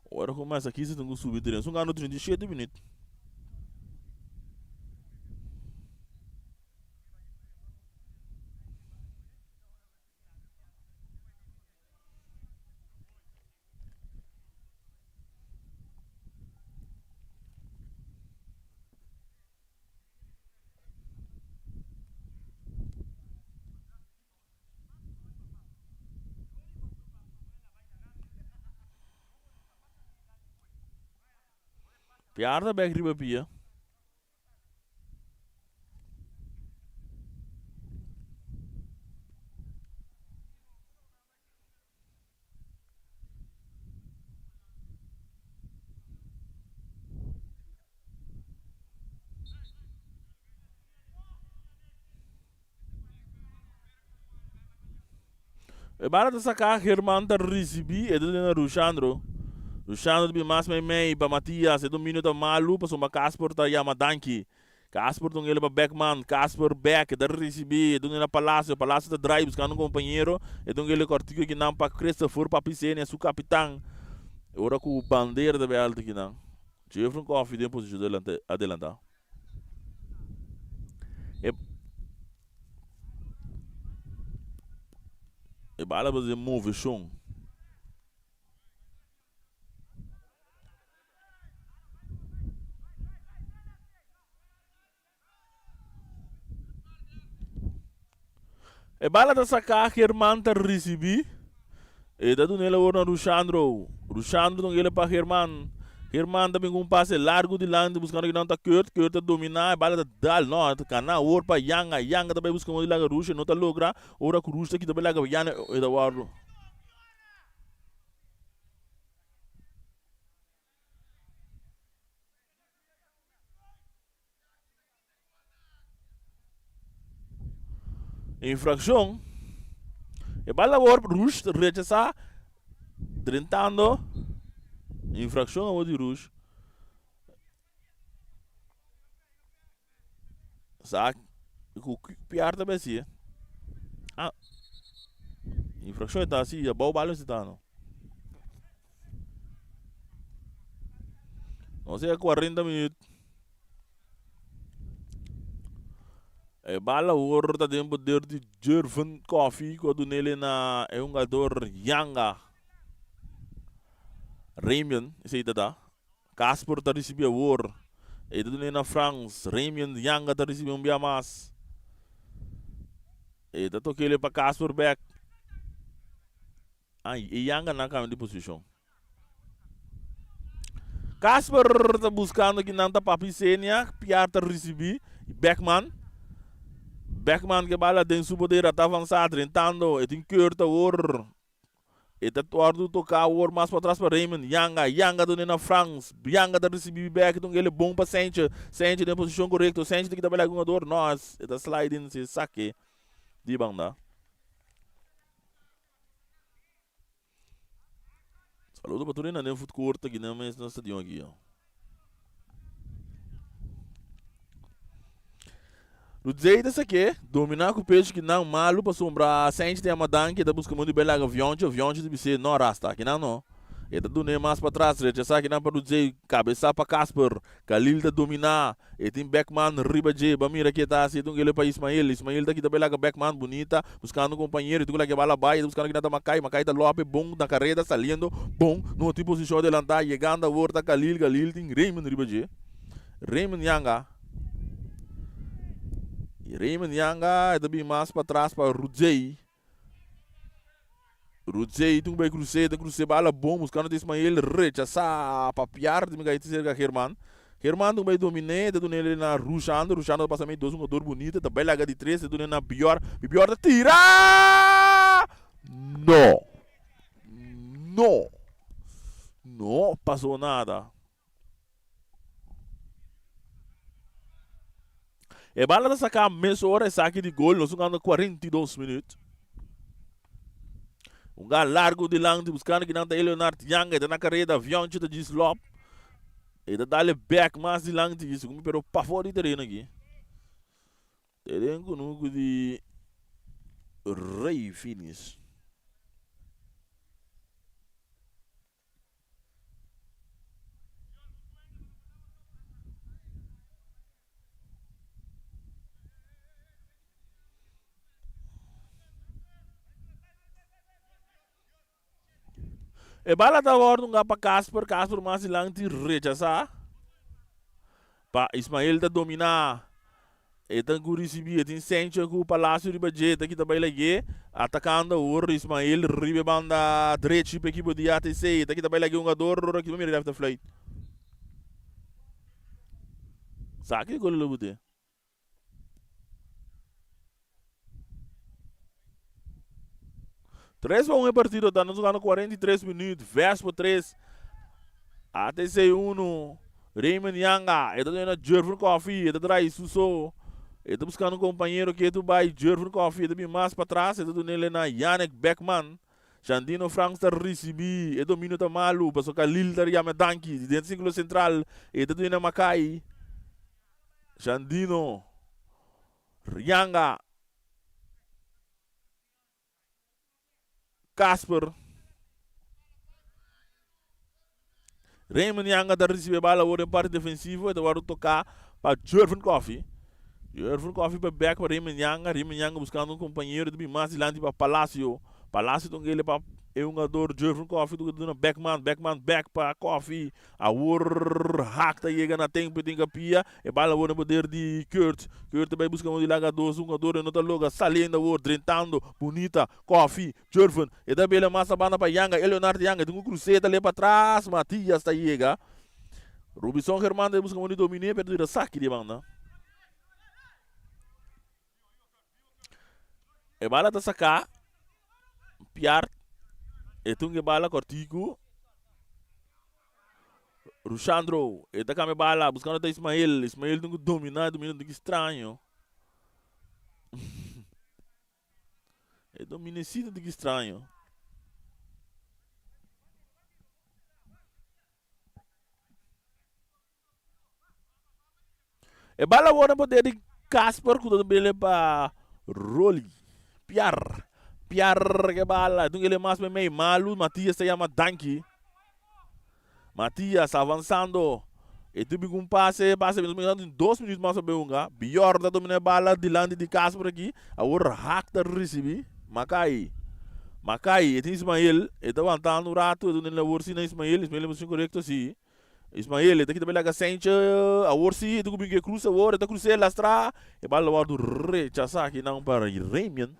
Ora ku mas aki si tin ku subi tren. Sun gano 37 minüt. Piar ta bek riba pia. E bala ta saká, German ta risibí, e ta duna na Rushandro. Rushandro ta bin mas meimei pa Matias, e dominio ta malu pasobra Casper ta yama danki. Casper ta un ele pa Beckman, Casper bek, e ta risibí, e ta duna na Palacio, Palacio ta drai buskando un kompañero, e ta un ele kòrtiku akinan pa Christopher Papisenia, su kapitan. Ora ku bandera ta bai alto akinan, Jeffrey Coffie den posishon adelantá. E e bala pa den moveshon. E bala ta saká, German ta risibí. E ta dun'el awor na Rushandro. Rushandro ta dun'el pa German. German ta bin ku un pase largu dilanti buskando kinan ta Kurt. Kurt ta dominá, e bala ta dal. No, ta kana awor pa Yanga. Yanga ta bai buska modo di laga Rusha, no ta logra. Ora ku Rusha ta kita bai laga Yanga, e ta wòrdu. Infraccion. E bal awor Rush rechasa drentando. Infraccion awor di Rush. Sa ku piar ta besi. Ah. Infraccion ta si abou bal mester ta no. Nos yega 40 minuut. E bala awor ta den poder di Jervin Coffee ku a dunele na e hungador Yanga. Ramian, esei ta ta. Casper ta risibi awor. E ta dun'e na Frans. Ramian Yanga ta risibi un bia mas. E ta tok'ele pa Casper bek. Ay, e Yanga nan cambia di posicion. Casper ta buscando ki nan ta Papi Senia. Piar ta ricibi. Beckman. Beckman ke bala den su poder a ta avansa drentando. E tin Kurt awor. E ta wordo toca awor mas patras pa Raymond. Yanga. Yanga done na Frans. Yanga ta ricibi bek. Don ele bon pa Sentje. Sentje den posicion corecto. Sentje ta kita bala algun jugador. No, e ta sliding si sake di banda. Saludo pa tur hende den food court aki den mes na stadion aki. Rudzey ta sak'é, dominá ku pechu ki nan malu pasobra Sainchi ta yama Danki, e ta buska mundu bai laga Vionchi, Vionchi ta bis'é, No Rasta, aki nan no. E ta dun'é mas patras, rechasá ki nan pa Rudzey, kabesá pa Casper, Khalil ta dominá, e tin Beckman riba dje, ban mira ke ta hasi, e ta un gele pa Ismael, Ismael ta kita bai laga Beckman bunita, buskando un kompañero, e tin ku laga e bala bai, e ta buskando ki nan ta Makai, Makai ta lòp e bon na kareda, saliendo bon, no tin posishon adelantá, yegando awor ta Khalil, Khalil tin Raymond riba dje, Raymond yanga. Y Raymond Yanga e ta bin mas patras pa Rudzey. Rudzey tin ku bai krus'é, ta krus'é bala bon buskando ta Ismael rechasá pa piar di mi kai serka German. German tin ku bai dominé, ta dun'é na Rushando, Rushando ta pasa mei dos hungador bunita, ta bai laga di tres, ta dun'é na Bior, Bior ta tira! No! No! No pasó nada. E bala ta saká mesora esaki di gol. Nos jugando 42 minuut. Un gal largo dilanti buscando kinan ta Leonard Yanga. E ta na careda. Avionchi ta djis lop. E ta dale back mas dilanti. Segun mi pero pafó di tereno aki. Teren kunuku di Rey Finis. E bala ta wòrdu nga pa Casper, Casper mas dilanti rechasá. Pa Ismael ta dominá. E ta ku risibí, e tin Sancho ku Palacio riba dje, ta kita bai lag'é, atakando awor Ismael riba e banda drechi pa ekipo di ATC, ta kita bai lag'é hungador, ora ki mira ref ta fluit. Sa ki gol lo bute. 3-1 e partido ta, nos jugando 43 minuut, Vespo 3, ATC 1, Raymond Yanga, e ta duna Jervin Coffee, e ta draai su so, e ta buscando un compañero ketu bai, Jervin Coffee, e ta bin mas patras, e ta dunele na Yannick Beckman, Jandino Franks ta ricibi, e dominio ta malu, paso Khalil ta yama danki, di den circulo central, e ta duna Makai, Jandino, Yanga, Casper. Raymond Yanga ta recibe e bala awor den parti defensivo. E ta wòrdu toká pa Jervin Coffie. Jervin Coffie pa bèk pa Raymond Yanga. Raymond Yanga buskando un kompañero. Ta bin mas dilanti pa Palacio. Palacio ta un gele pa e hungador Jervin Coffie. Ta duna Beckman. Beckman bèk pa Coffie. Awor Haak ta yega na tempo e tin kapia. E bala awor na poder di Kurt. Kurt ta bai buska un di laga dos hungador e no ta logra. Saliendo awor, drentando. Bunita. Coffie. Jervin. E ta bela mas a banda pa Yanga. E Leonard Yanga tin un cruseta le patras. Matias ta yega. Robinson Germán ta buska un di dominé pero ta saki di e banda. E bala ta saká. Piart. E tin e bala kòrtiku. Rushandro. E ta kambia bala. Buskando ta Ismael. Ismael tin ku dominá. Domina tin ki straño. E dominecito tin ki straño. E bala awor na poder di Casper ku ta bele pa Rolly. Piar. Piar ke bala. Tun kele mas meimei. Malu. Matias ta yama Danki. Matias avansando. E tubi ku un pase. Pase 2 minuut mas pa be hunga. Bior ta domina e bala dilanti di Casper aki. Awor Haak ta risibi. Makai. Makai. E tin Ismael. E ta wantando un ratu. E ta duna awor si na Ismael. Ismael e posishon korekto si. Ismael, e ta kita bela Gasenche, awor si, e ta ku bin ke krus awor, e ta krus'é lastra, e bal a wòrdu rechasá akinan pa Remian.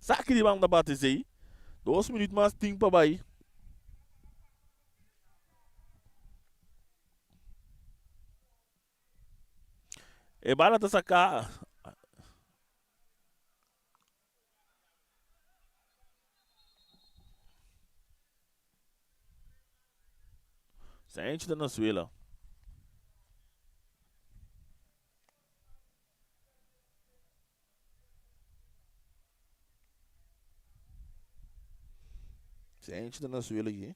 Saki di banda bate esei, 2 minüt mas tin pa bai. E bala ta saká. Sainchi ta na suela. Sainchi ta na suela aki.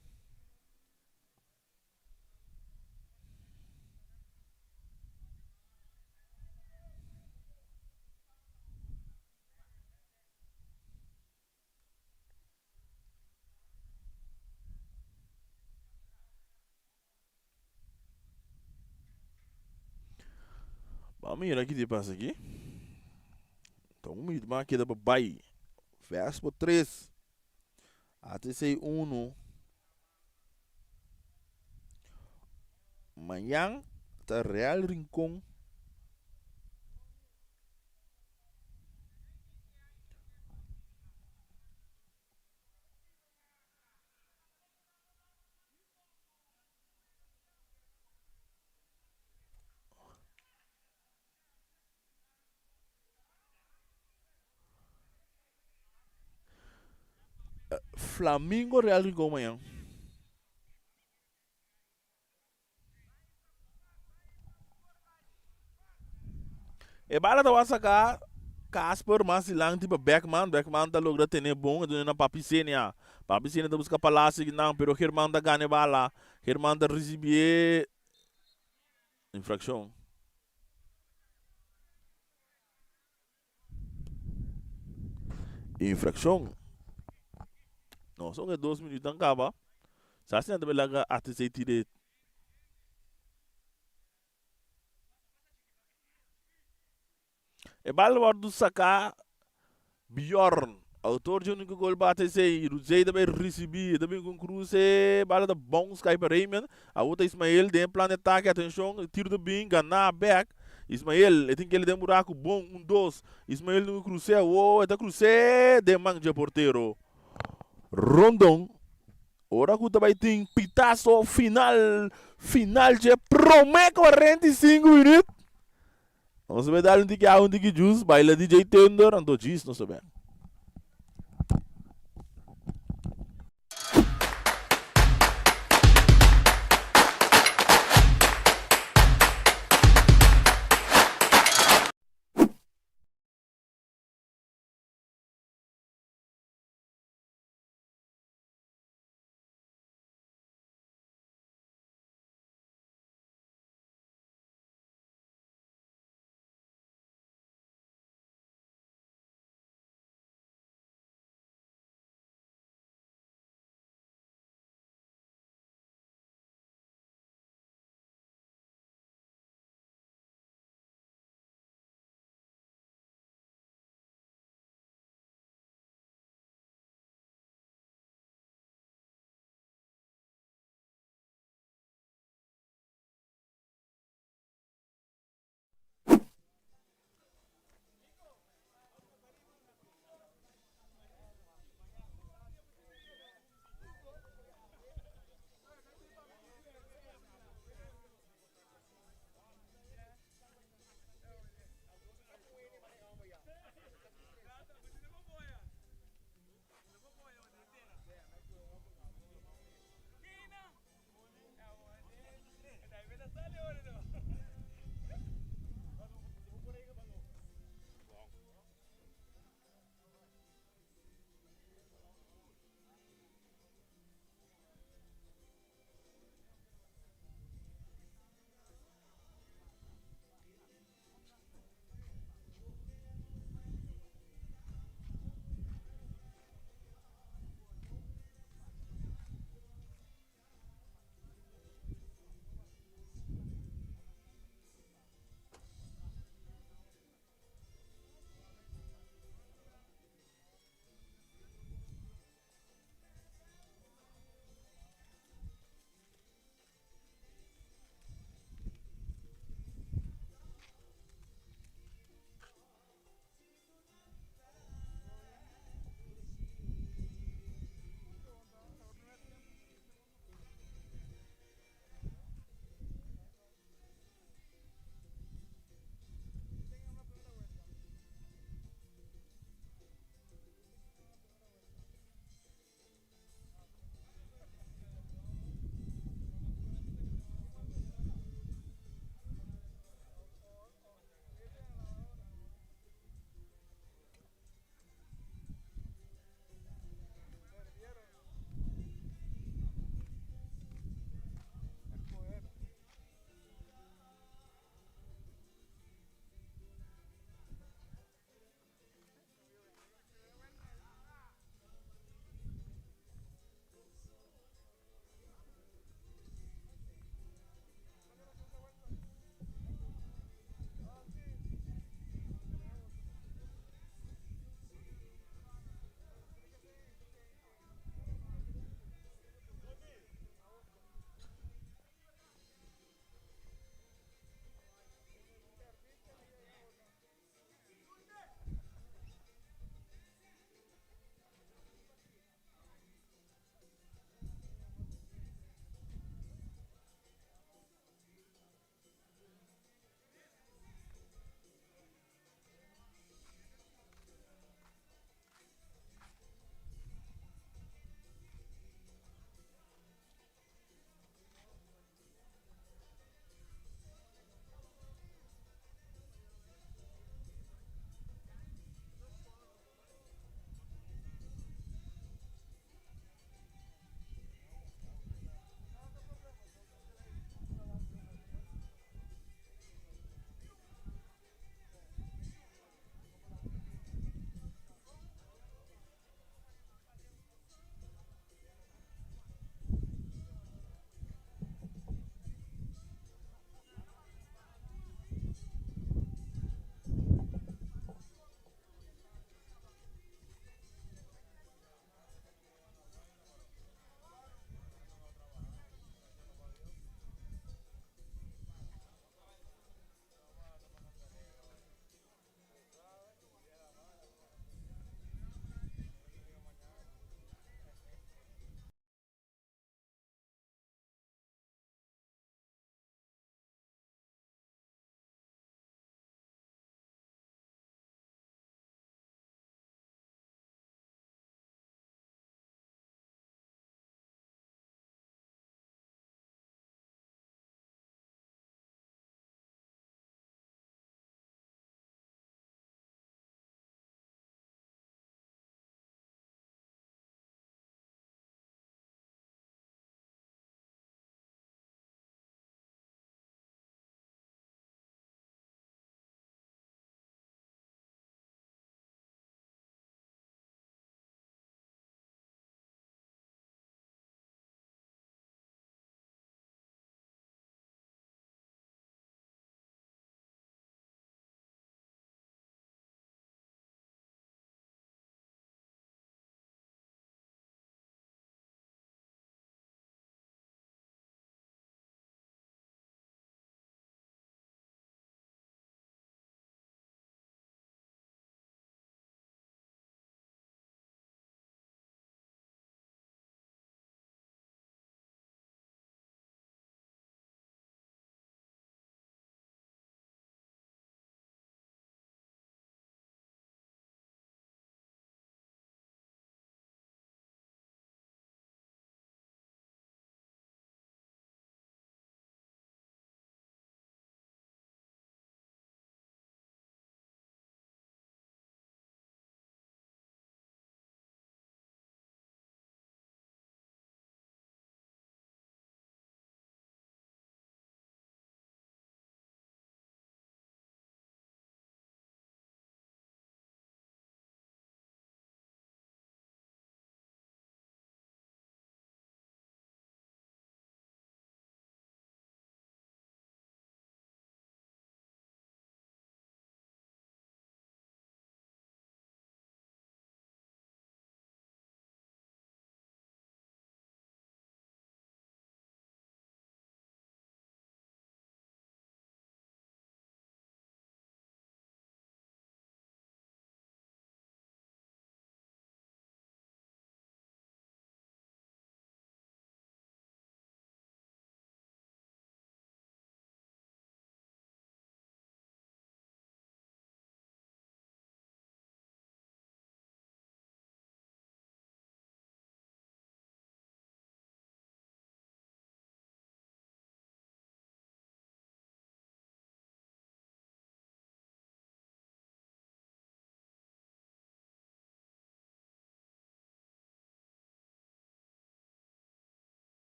Ban mira ki ta pasa aki. Ta un minuut mas keda pa bai. Vespo 3. ATC 1. Mañan ta Real Rincon. Flamingo Real Rincon mañan. E bala ta wak saka Casper mas dilanti pa Beckman. Beckman ta logra tene bon e duna na Papi Senia. Papi Senia ta buska Palacio kinan pero German ta gana e bala. German ta risibi e infraccion. Infraccion. No, son e dos minuut kaba. Sa asina ta laga ATC tire. E bal wòrdu saká Bjorn, outor dje úniko gol pa ATC. Rudzey ta bai risibí, e ta bin ku un kruse, bala ta bounce kai pa Raymond. Awor ta Ismael den e plan di atake, atenshon, e tiro ta bin, ganá bèk. Ismael, e tin kele den buraku, bon, un dos. Ismael tin ku krus'é awor, e ta krus'é den man dje portero. Rondon. Ora ku ta bai tin pitaso final, final dje promé 45 minüt. Nos a bai dal un tiki awa, un tiki juice, baila DJ Thunder, anto djis nos a bek.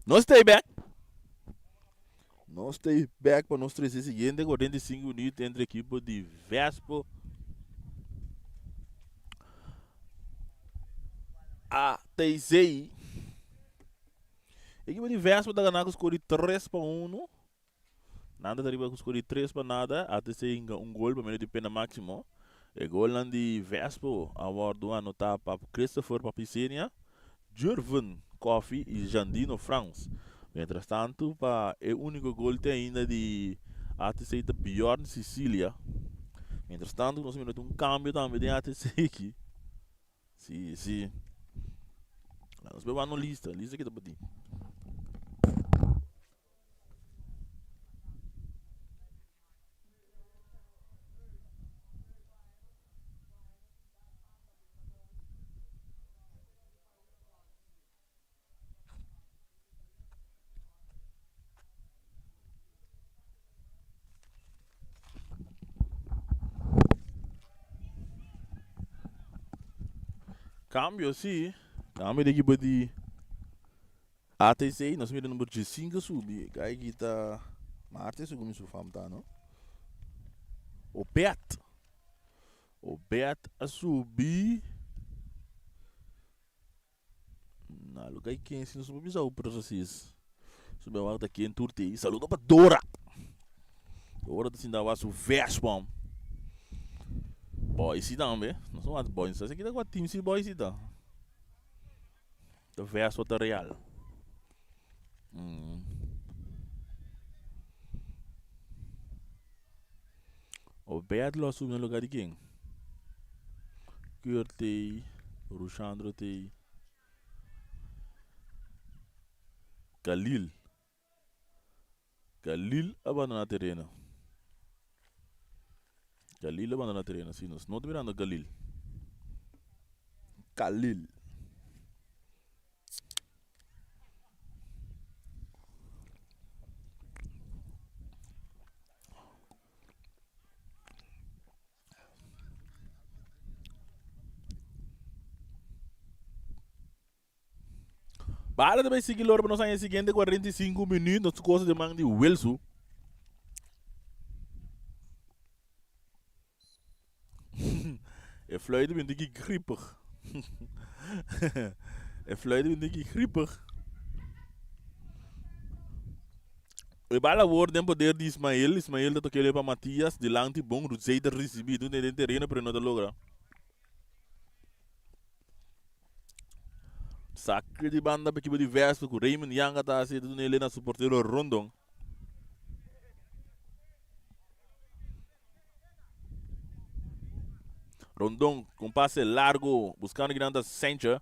Nos ta bek. Nos ta bek pa nos trese siguiente 45 minuut entre equipo di Vespo ATC. Equipo di Vespo ta gana ku score di 3 pa 1. Nan ta riba ku score di 3 pa nada. ATC hinka un gol pa medio di pena maximo. E golnan di Vespo a wordo anota pa Christopher Papisenia, Jurven Coffie y Jandino Frans. Mientras tanto pa e unico gol te ainda di ATC ta Bjorn Sicilia. Mientras tanto nos mira un cambio tambe den ATC aki. Si, si. Nos beba no lista, lista ki ta pa ti. Cambio si, cambio di equipo di ATC, nos mira number 15 subi, kai kita Marte su mi su fam ta no. Obed. Obed a subi. Na lo kai ken si nos por bisa precies. Subi a wak ta ken tur te. Saludo pa Dora. Dora ta sinta wak su Vespa. Boys tambe. Nos wak boys. Sa kita kwa team si boys ta. Ta Vespa ta real. Obed lo a subi na lugar di ken? Kurt tei, Rushandro tei, Khalil. Khalil a bandona tereno. Khalil a bandona tereno, si nos no ta mirando Khalil. Khalil. Bala ta bay sigui loro pa nos haña e siguiente 45 minuut. Nos cosa de man di Wilsu. E fluit bin diki griepig. E fluit bin diki griepig. E bala awor den poder di Ismael. Ismael ta tok'e pa Matias. Dilanti bon. Rudzey ta risibi dun den tereno pero e no ta logra. Sake di banda pa ekipo di Vespa ku Raymond Yanga ta hasi. Ta duna el'e na su portero Rondon. Rondon con pase largo buscando kinan ta Sanchez.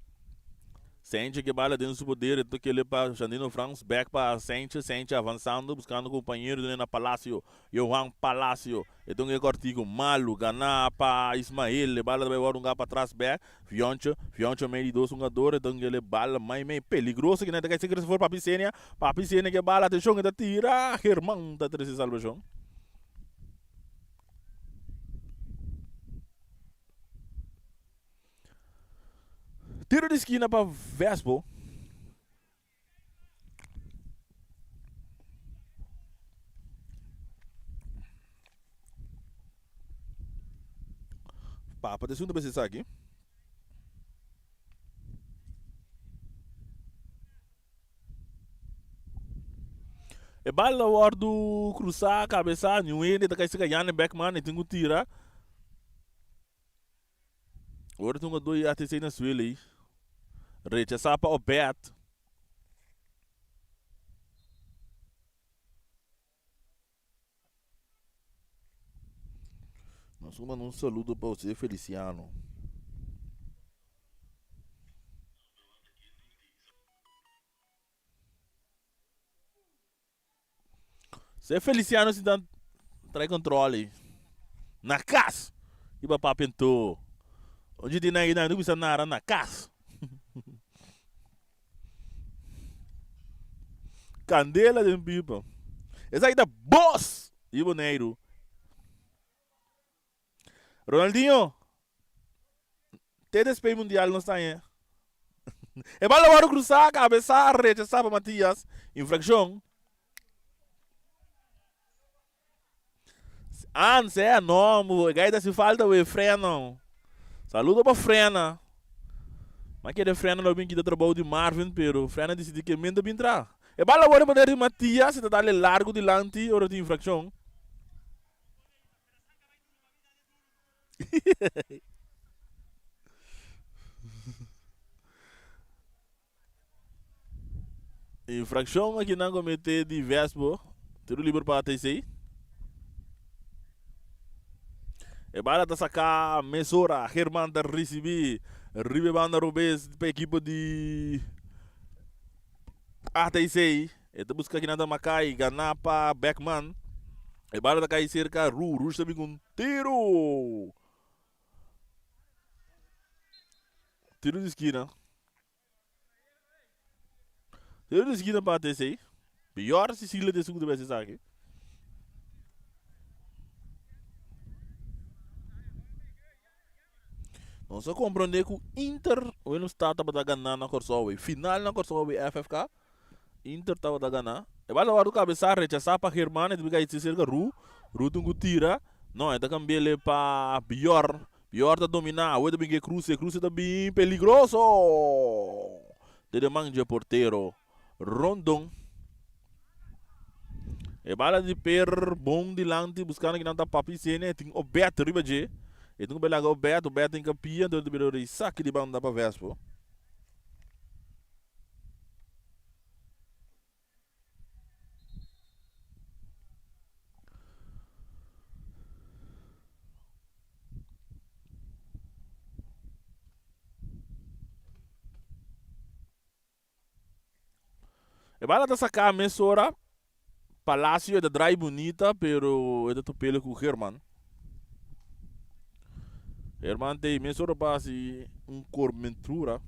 Sanchez que bala den su poder e toque pa Jandino Frans back pa Sanchez. Sanchez avanzando buscando compañero den na Palacio. Johan Palacio e tonga e cortico malo gana pa Ismael e bala ta bay word un pa atrás back. Fioncho, Fioncho medio di dos jugador e tonga ele bala mai mei peligroso kinan ta kai Christopher Papi Senia. Papi Senia que bala atención e ta tira Germán ta trece salvación. Tiro di skina pa Vespo. Papa ta esun ta bisa esaki. E bal a wòrdu krusá, kabesá, niun hende ta kai seka Yanni Beckman, e tin ku tira. Ora tin un gadó i ATC na suela ei. Rechasá pa Obed. Nos ta manda un saludo pa José Feliciano. José Feliciano si ta trae control ei. Na cas. Iba papia anto. Onde tin nan nan bisa nara na cas. Candela den pipa. Esaki ta bos di Boneiru. Ronaldinho, te despey mundial nos ta aña. E bal a wòrdu krusá, kabesá, rechasá pa Matias. Infrakshon. Ans eh no bo e gai ta hasi falta bo e freno. Saludo pa Frena. Ma kere Frena lo bin kita trabou di Marvin pero Frena disidi ke men ta bin tra. E bal a wòrdu poder di Matias e ta dale largu dilanti ora tin infrakshon. Infraccion aki nan comete di Vespo. Tiro liber pa ATC. E bala ta saca mesora. German ta ricibi. Riba e banda robes pa ekipo di ATC. E ta busca kinan ta Makai. Gana pa Beckman. E bala ta cay cerca Ru. Rush ta bin cu un tiro. Tiro di skina. Tiro di skina pa ATC. Pior Cecilia ta esun ku ta bes esaki. Nos a komprende ku Inter Willemstad tabata gana na Kòrsou. Final na Kòrsou FFK. Inter tabata gana. E bala wòrdu kabesá, rechasá pa Germán, e ta bin kai serka Ru. Ru tin ku tira. No, e ta kambi'el pa Bior. Bior ta dominá. Awe ta bin ke kruse. Kruse ta bin peligroso! Den e man dje portero Rondon. E bala di per bon dilanti buskando kinan ta Papi Sene. E tin Obed riba dje. E tin ku bai laga Obed. Obed tin kapia, enton e ta bira ora Isaki di banda pa Vespo. E bala ta saká mesora. Palacio e ta draai bunita pero e ta topele ku German. German ta e mesora pa hasi un kormentura.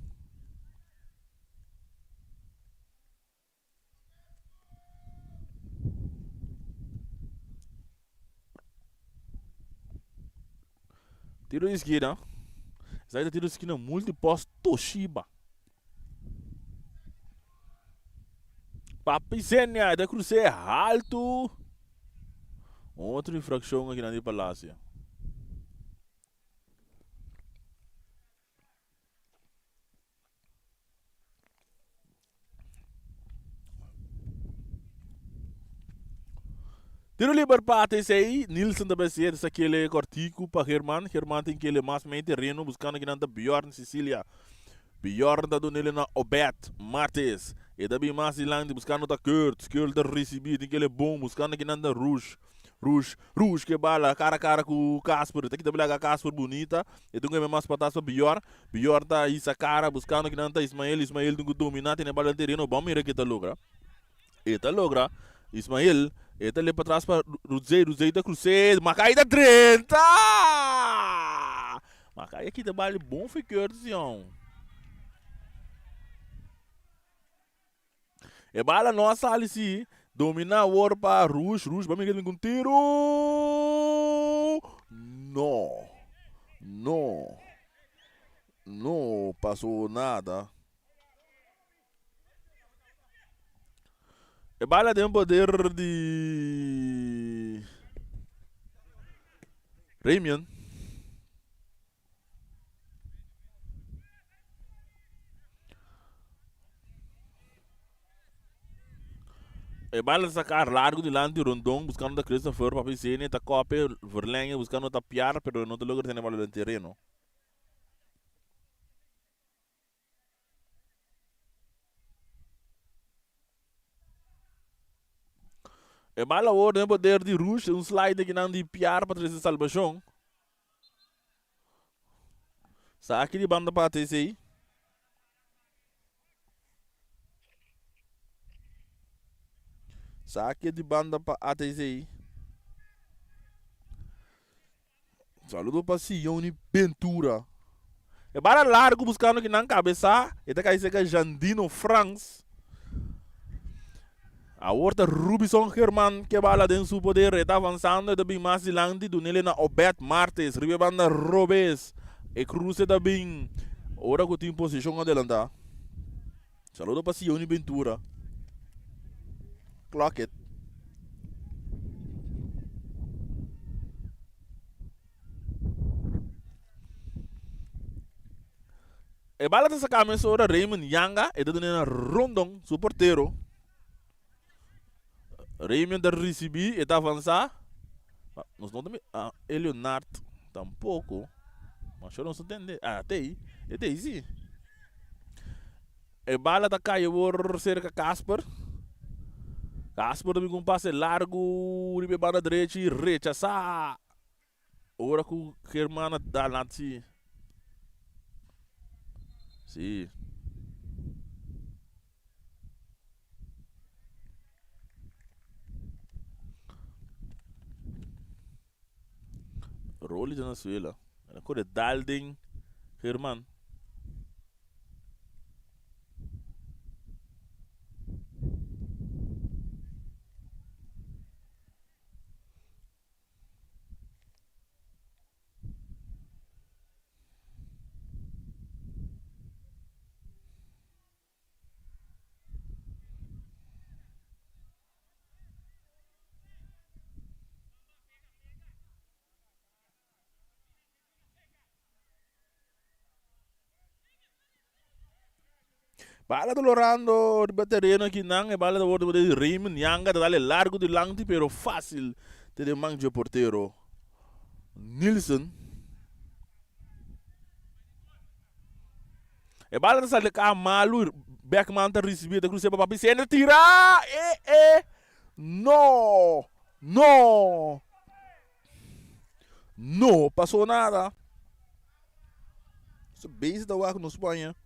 Tiro di skina. Esaki ta tiro di skina multipost Toshiba. Papi Zenia e ta krus'é haltu. Otro infrakshon aki nan di Palacio. Tiro liber pa ATC, Nielsen ta bay ser sakele kortiku pa German, German tin kele mas mei tereno buskando kinan ta Bjorn Sicilia. Bjorn ta dunele na Obed Martes, e ta bin mas dilanti buskando ta Kurt, Kurt ta risibi tin kele bon buskando kinan ta Rush. Rush, Rush ke bala kara kara ku Casper, ta kita bilaga Casper bunita, e tin ku heme mas patas pa Bjorn, Bjorn ta hisa kara buskando kinan ta Ismael, Ismael tin ku domina tene bala den tereno, bon mira ke ta logra, e ta logra, Ismael e ta lep patras pa Rudzey, Rudzey ta krus'é, Makai ta drenta! Makai a kita bala bon fi Curtis yon. E bala no a sali si. Domina awor pa Rush. Rush ba mira ku un tiro. No. No. No pasó nada. E bala den poder di Ramion. E bala ta saca largo dilanti Rondon buscando ta Christopher papi Zene ta copia Verlenge buscando ta Piar pero no ta logra tene bala den tereno. E bala awor den poder di Rush un slide kinan di Piar pa trece salbacion. Saki di banda pa ATC. Saki di banda pa ATC. Saludo pa Sioni Ventura. E bala largo buscando ki nan cabeza. E ta cay cerca Jandino Frans. Awor ta Rubison German ke bala den su poder. E ta avanzando, e ta bin mas dilanti. Dunele na Obed Martes. Riba e banda robes. E cruce ta bin ora cu tin posicion adelanta. Saludo pa Sioni Ventura. Clock it. E bala ta saca mesora Raymond Yanga, e ta duna na Rondon, su portero. Raymond ta ricibi, e ta avansa. Nos no ta mi, ah, Eleonard tampoco. Masha nos no tende. Ah, te ei, e te ei si. E bala ta cay awor cerca Casper. Casper ta bin cu un pase largo riba e banda drechi, rechasa. Ora cu Germán a dal nan si. Si. Rolly ta na suela. El a kore dal den Germán. Bala ta lorando riba tereno aki nan. E bala ta worde di Raymond Yanga. Ta dale largo dilanti pero facil te den man dje portero Nielsen. E bala ta sali ka malu. Beckman ta ricibi ta cruce pa Papi Sender tira! E e! No! No! No pasó nada. Su base ta wak nos paña.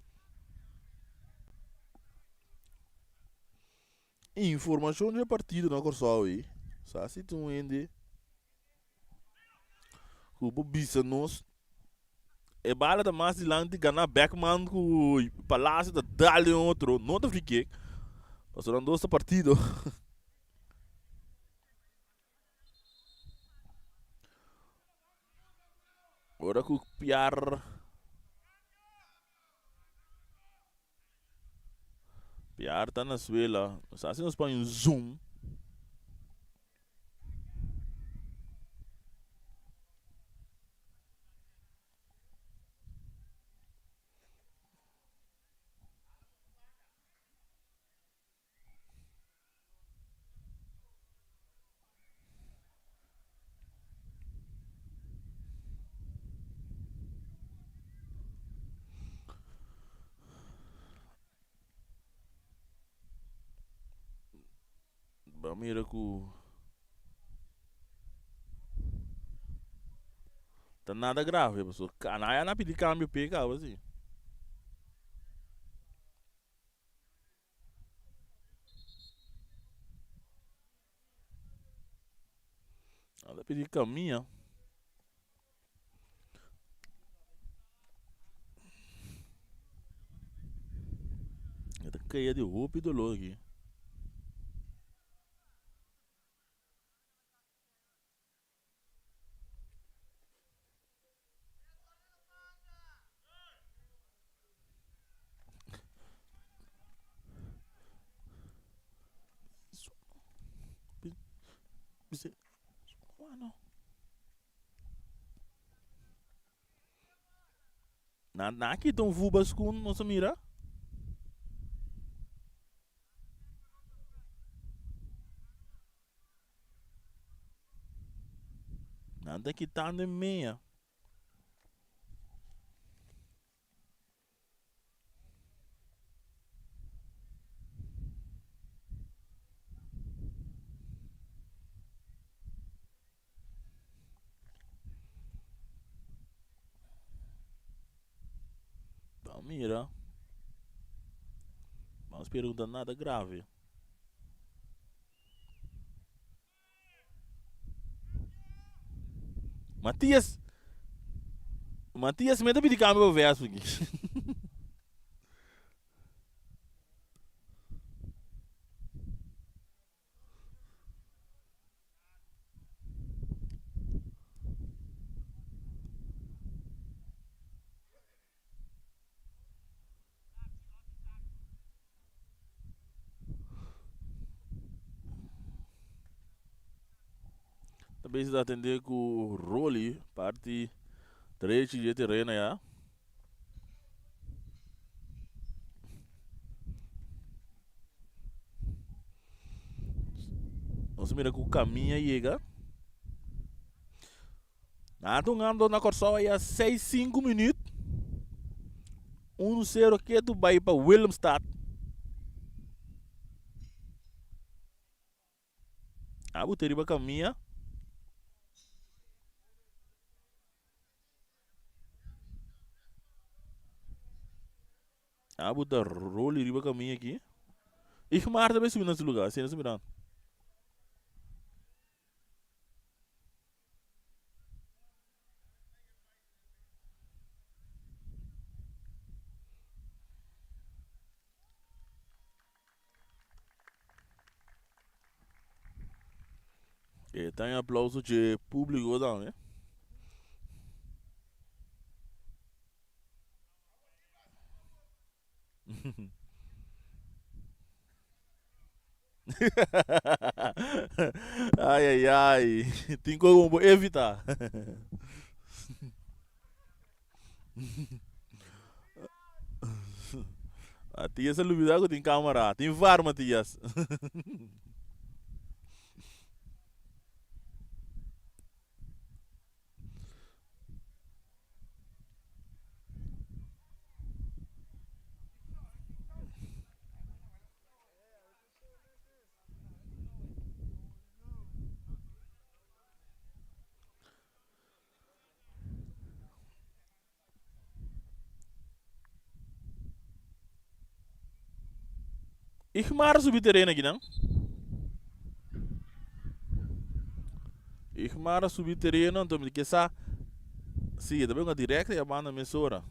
Informashon di e partido na Kòrsou ei. Sa si tin un hende ku por bisa nos. E bala ta mas dilanti gana Beckman ku Palacio ta dal den otro. No ta free kick. Pasobra nan dos ta partido. Ora ku piar Piar ta na suela. Nos hasi nos pon un zoom. Bo mira ku ta nada grave pasobra kanaya na pidi kambio p'e kaba si. Nan ta pidi camia. E ta kaya di hopi dolor aki. Nan a kita un vuba skun nos a mira. Nan ta kitando e mea. Ban mira. Ban spera ku ta nada grave. Matias Matias me ta pidi cambio pa Vespa aki. Ta bezig ta atende ku Rolly parti drechi di e tereno ya. Nos mira ku Camilla yega. Nan ta hungando na Kòrsou aya seis sinku minüt. Un sero ketu bai pa Willemstad. Abu ta riba kamia. Abu ta roli riba kamia aki. Igmar ta bai subi na su lugar, asina su mirando. E ta un aplauso dje públiko tambe. Ai ai ai, tin koe ku bo evita. Matias a lubida ku tin kamara, tin var Matias. Igmar a subi tereno aki nan. Igmar a subi tereno, anto mi ke sa si e ta bai direct e banda mesora.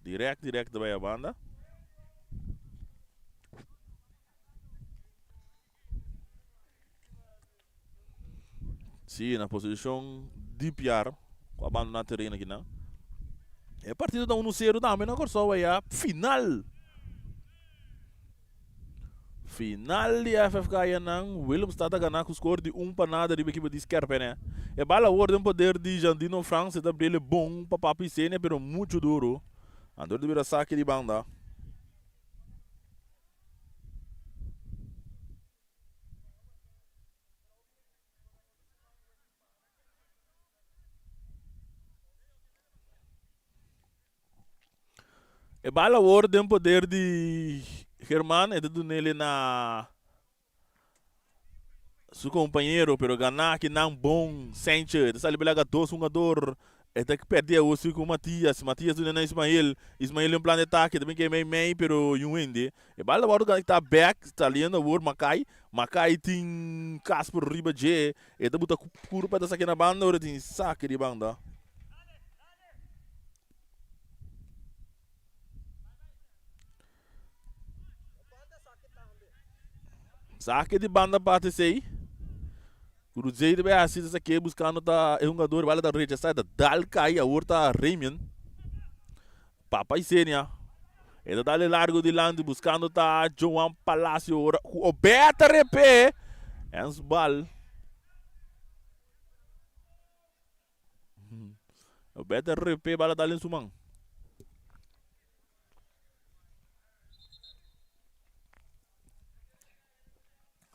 Direct, direct ta bai a banda. Sí, na posishon di piar ku a bandoná tereno akinan. E partido ta unu sero tambe na Kòrsou aya final. Final di FFK ayanan Willemstad a gana ku skor di un pa nada riba ekipo di Skerpene. E bal awor den poder di Jandino Frans e ta brele bon pa Papi Senia pero muchu duru. Anto di bira saki di banda. E bal awor den poder di German, e ta dunele na su compañero, pero gana aki nan bon Sanchez, e ta sali belaga dos hungador, e ta perde awor si cu Matias, Matias duna na Ismael, Ismael den plan di atake, ta bin kei mei mei, pero yun hende. E bal ta wòrdu conectá bèk, saliendo awor Makai. Makai tin Casper riba dje. E ta buta kurpa e ta saki na banda, ora tin saki di banda. Saki di banda parti esei. Cruzei ta bai hasi ta sake buskando ta e hungador, bala ta rechasá, e ta dal kai, awor ta Remian. Papa Isenia. E ta dale largo dilanti buscando ta Joan Palacio ora cu Obed ta repe. Ens bal. Obed ta repe bala dale en su man.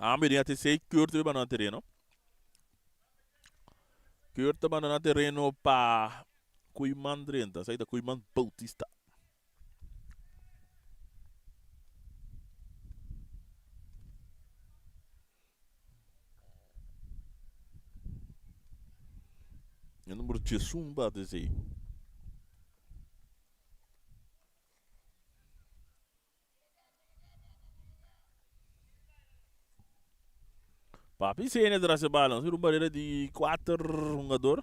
Ambe den ATC Kurt ta banda na tereno. Kurt ta banda na tereno pa Koeiman drenta. Esaki ta Koeiman Bautista. E number 11 pa ATC. Papi Sene tras e bala. Nos mira un barera di kuater hungador.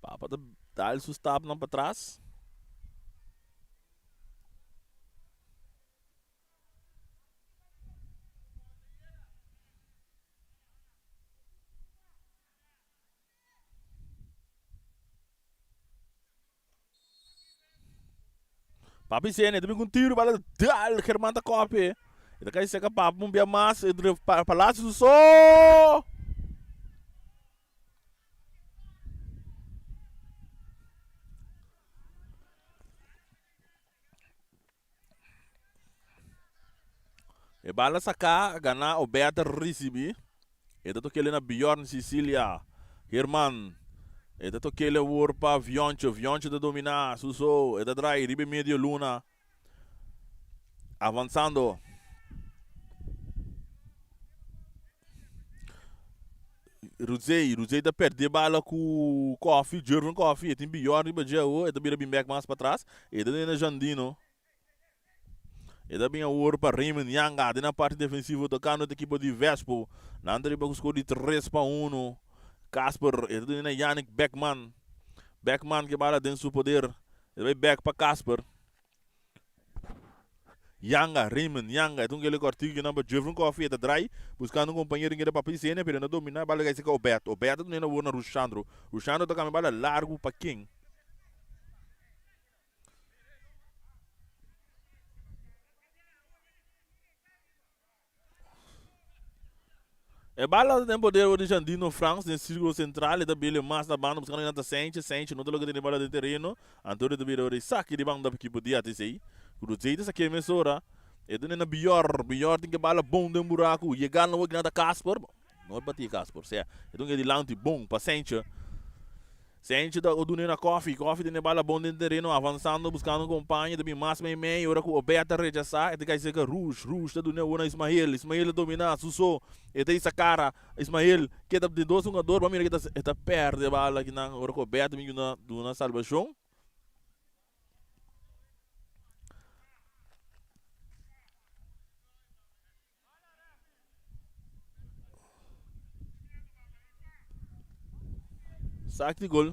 Papa ta dal su stapnan patras. Papi Sene, ta bin ku un tiro, bala dal, German ta kopi. E ta kai seka papa un bia mas entre Palacio su so. E bala saká, ganá Obed a risibí. E ta tok'el na Bjorn Sicilia. Herman. E ta tok'el awor pa Vioncho. Vioncho ta dominá su so. E ta drai riba e medio luna. Avansando. Ruzey. Ruzey ta perdé bala ku Koffie. Jervin Koffie. E tin Bjorn riba dje awor. E ta bira bin bèk mas patras. E ta duna Jandino. E ta bin awor pa Raymond Yanga den na parti defensivo tocando e ekipo di Vespo. Nan ta riba ku score di 3-1. Casper e ta duna na Yannick Beckman. Beckman ke bala den su poder. E ta bai bek pa Casper. Yanga, Raymond Yanga, e ta un kele kortiku kinan pa Jeffrey Coffee. E ta drai buscando un compañero in keda pa Pisenia pero e no domina e bala kai seka Obed. Obed ta duna awor na Rushandro. Rushandro ta cambia bala largu pa ken? E bala ta den poder di Jandino Frans den sirkulo sentral. E ta bele mas na banda buskando nan ta Sentje. Sentje no ta logra tene bala den tereno. Antonio ta bira ora e saki di banda pa ekipo di ATC. Cruzeta sa ke mesora. E ta na Bior. Bior tin ke bala bon den buraku. Yega na wak nan ta Casper. No e bati Casper. Sea e ta un ke dilanti bon pa Sentje. Senchi ta duna na Koffie, Koffie tene bala bon den tereno avansando buscando un compañe ta bin mas mei mei ora cu Obed ta rechasa e ta cay cerca Rush, Rush ta duna awor na Ismael, Ismael ta domina su so e ta hisa cara Ismael keda den dos hungador bo a mira ke ta e ta perde bala akinan ora cu Obed ta bin yuna duna salbacion. Saak di gol.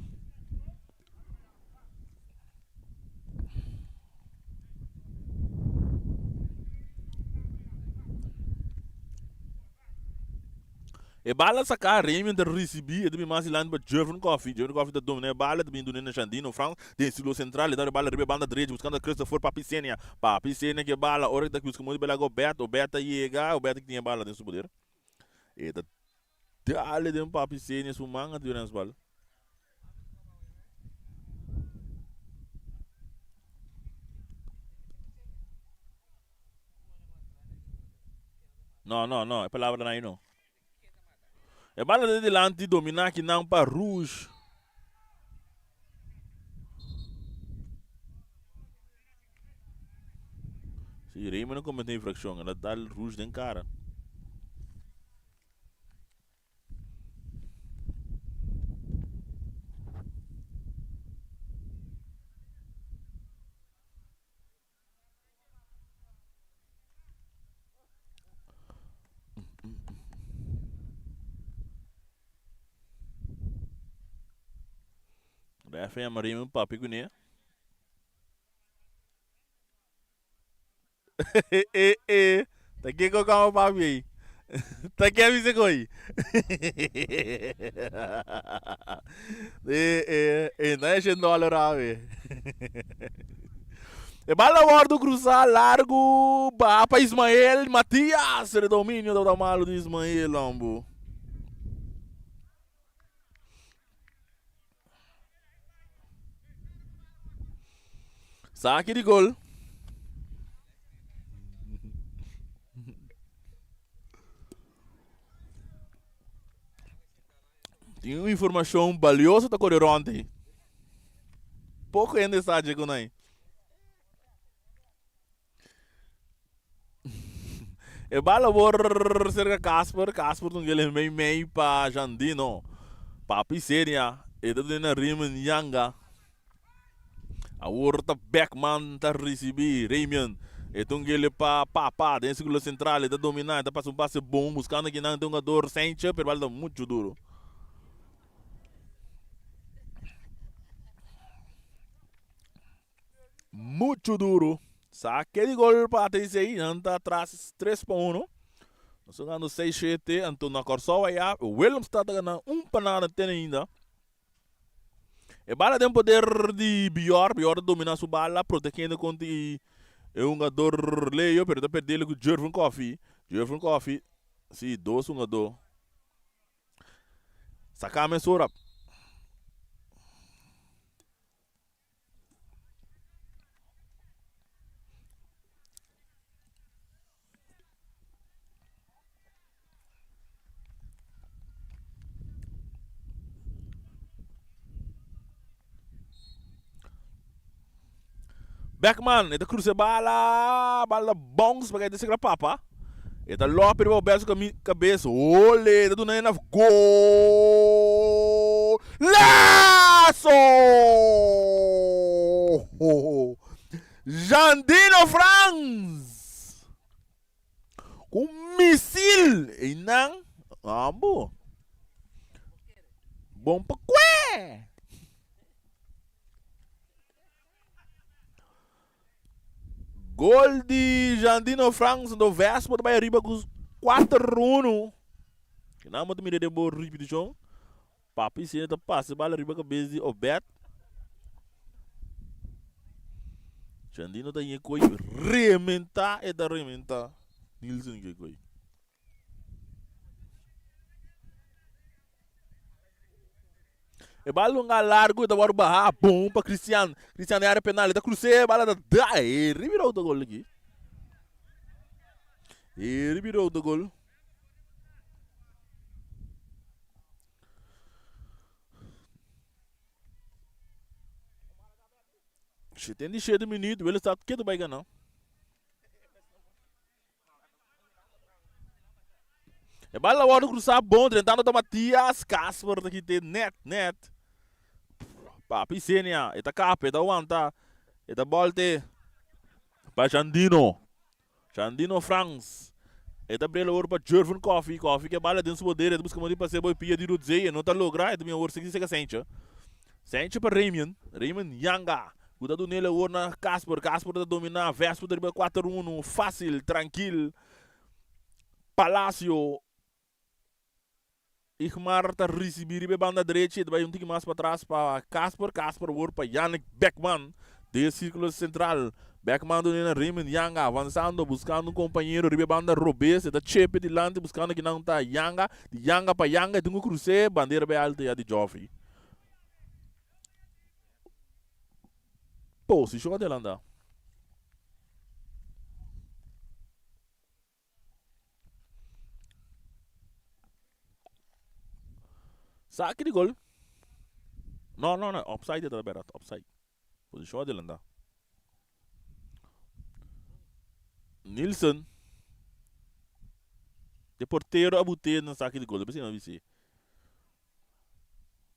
E bala saká, Raymond ta risibí, e ta bin mas dilanti pa Jervin Coffey. Jervin Coffey ta domina e bala, e ta bin duna na Shandino Frans den silo sentral. E ta duna e bala riba e banda drechi buskando Christopher Papi Senia. Papi Senia ku e bala, ora ku ta buska modo di bela ku Obed, Obed ta yega, Obed ki tin e bala den su poder. E ta dale den Papi Senia su man a duna es bal. No, no, no, e palabra nan no. E bala de dilanti dominá kinan pa Rouge. Si Raymond a comete infraccion, el a dal Rouge den cara. Ref a yama Raymond papi kuné. Eh eh, ta kiko kama papi ei? Ta ke a bisa koi? Eh eh, e na e shen dòler awe. E bala wòrdu krusá largu baha pa Ismael Matias. E dominio tabata malu di Ismael hombo. Saki di gol. Tin un informashon balioso ta kore rònt ei. Poko hende sa dje ku nan. E bala por serka Casper, Casper ta un kele mei mei pa Jandino. Papi Senia, e ta duna Raymond Yanga. Awor ta Beckman ta ricibi Raymond. E ta un kele pa Papa den circulo central, e ta domina, e ta pasa un pase bon buscando kinan ta un jugador Senche, pero bala ta mucho duro. Mucho duro. Saque di gol pa ATC. Nan ta atras 3-1. Nos ta ganando 6-7. Anto na Kòrsou aya Willemstad ta gana un pa nada ten ainda. E bala den poder di Bior. Bior ta domina su bala, protegiendo kontra E hungador Leo pero ta perdele ku Jervin Coffee. Jervin Coffee, si, dos hungador. Saka mesora. Beckman, e ta cruza e bala, bala bounce pa kai den sekla papa. E ta lopi riba Obed su cabes, ole, e ta duna e na gol! Lazo! Jandino Frans! Ku un misil einan, ambo. Bon pa kue! Gol di Jandino Frans do Vespo ta bai ariba ku 4-1. Kinan bo ta mira den bo ripitishon. Papi Sene ta pasa e bala riba kabes di Obed. Jandino ta yin koi rementa, e ta rementa. Nilsen ke koi. E bala lunga largo e ta wòrdu baha bon pa Cristian. Cristian den área penal e ta krus'é e bala ta da e riba e outogol aki. E riba e outogol. 77 minuut, Willemstad ketu bai gana. E bala wòrdu krusá bon, drentando ta Matias. Casper ta kit'é nèt nèt. Papi Senia, e ta kap, e ta wanta, e ta bòlt'é pa Jandino. Jandino Frans. E ta brela awor pa Jervin Coffee. Coffee ke bala den su poder, e ta buska modo di pas'é bo e pia di Rudzey, e no ta logra, e ta bin awor sigi seka Sentje. Sentje pa Raymond, Raymond Yanga. Ku ta dun'el awor na Casper, Casper ta dominá, Vespo ta riba kuater unu, fásil, trankil. Palacio, Igmar ta risibí riba e banda drechi, e ta bai un tiki mas patras pa Casper, Casper awor pa Yannick Beckman den e sírkulo sentral. Beckman dun'é na Raymond Yanga, avansando, buskando un kompañero riba e banda robes, e ta chepe dilanti buskando kinan ta Yanga, di Yanga pa Yanga, e tin ku krus'é, bandera bai alto ya di Geoffrey. Posishon adelantá. Saki di gol. No, no, no, offside ta berdad, offside. Posishon adelantá. Nielsen. De portero a but'é na saki di gol, depes a bis'é.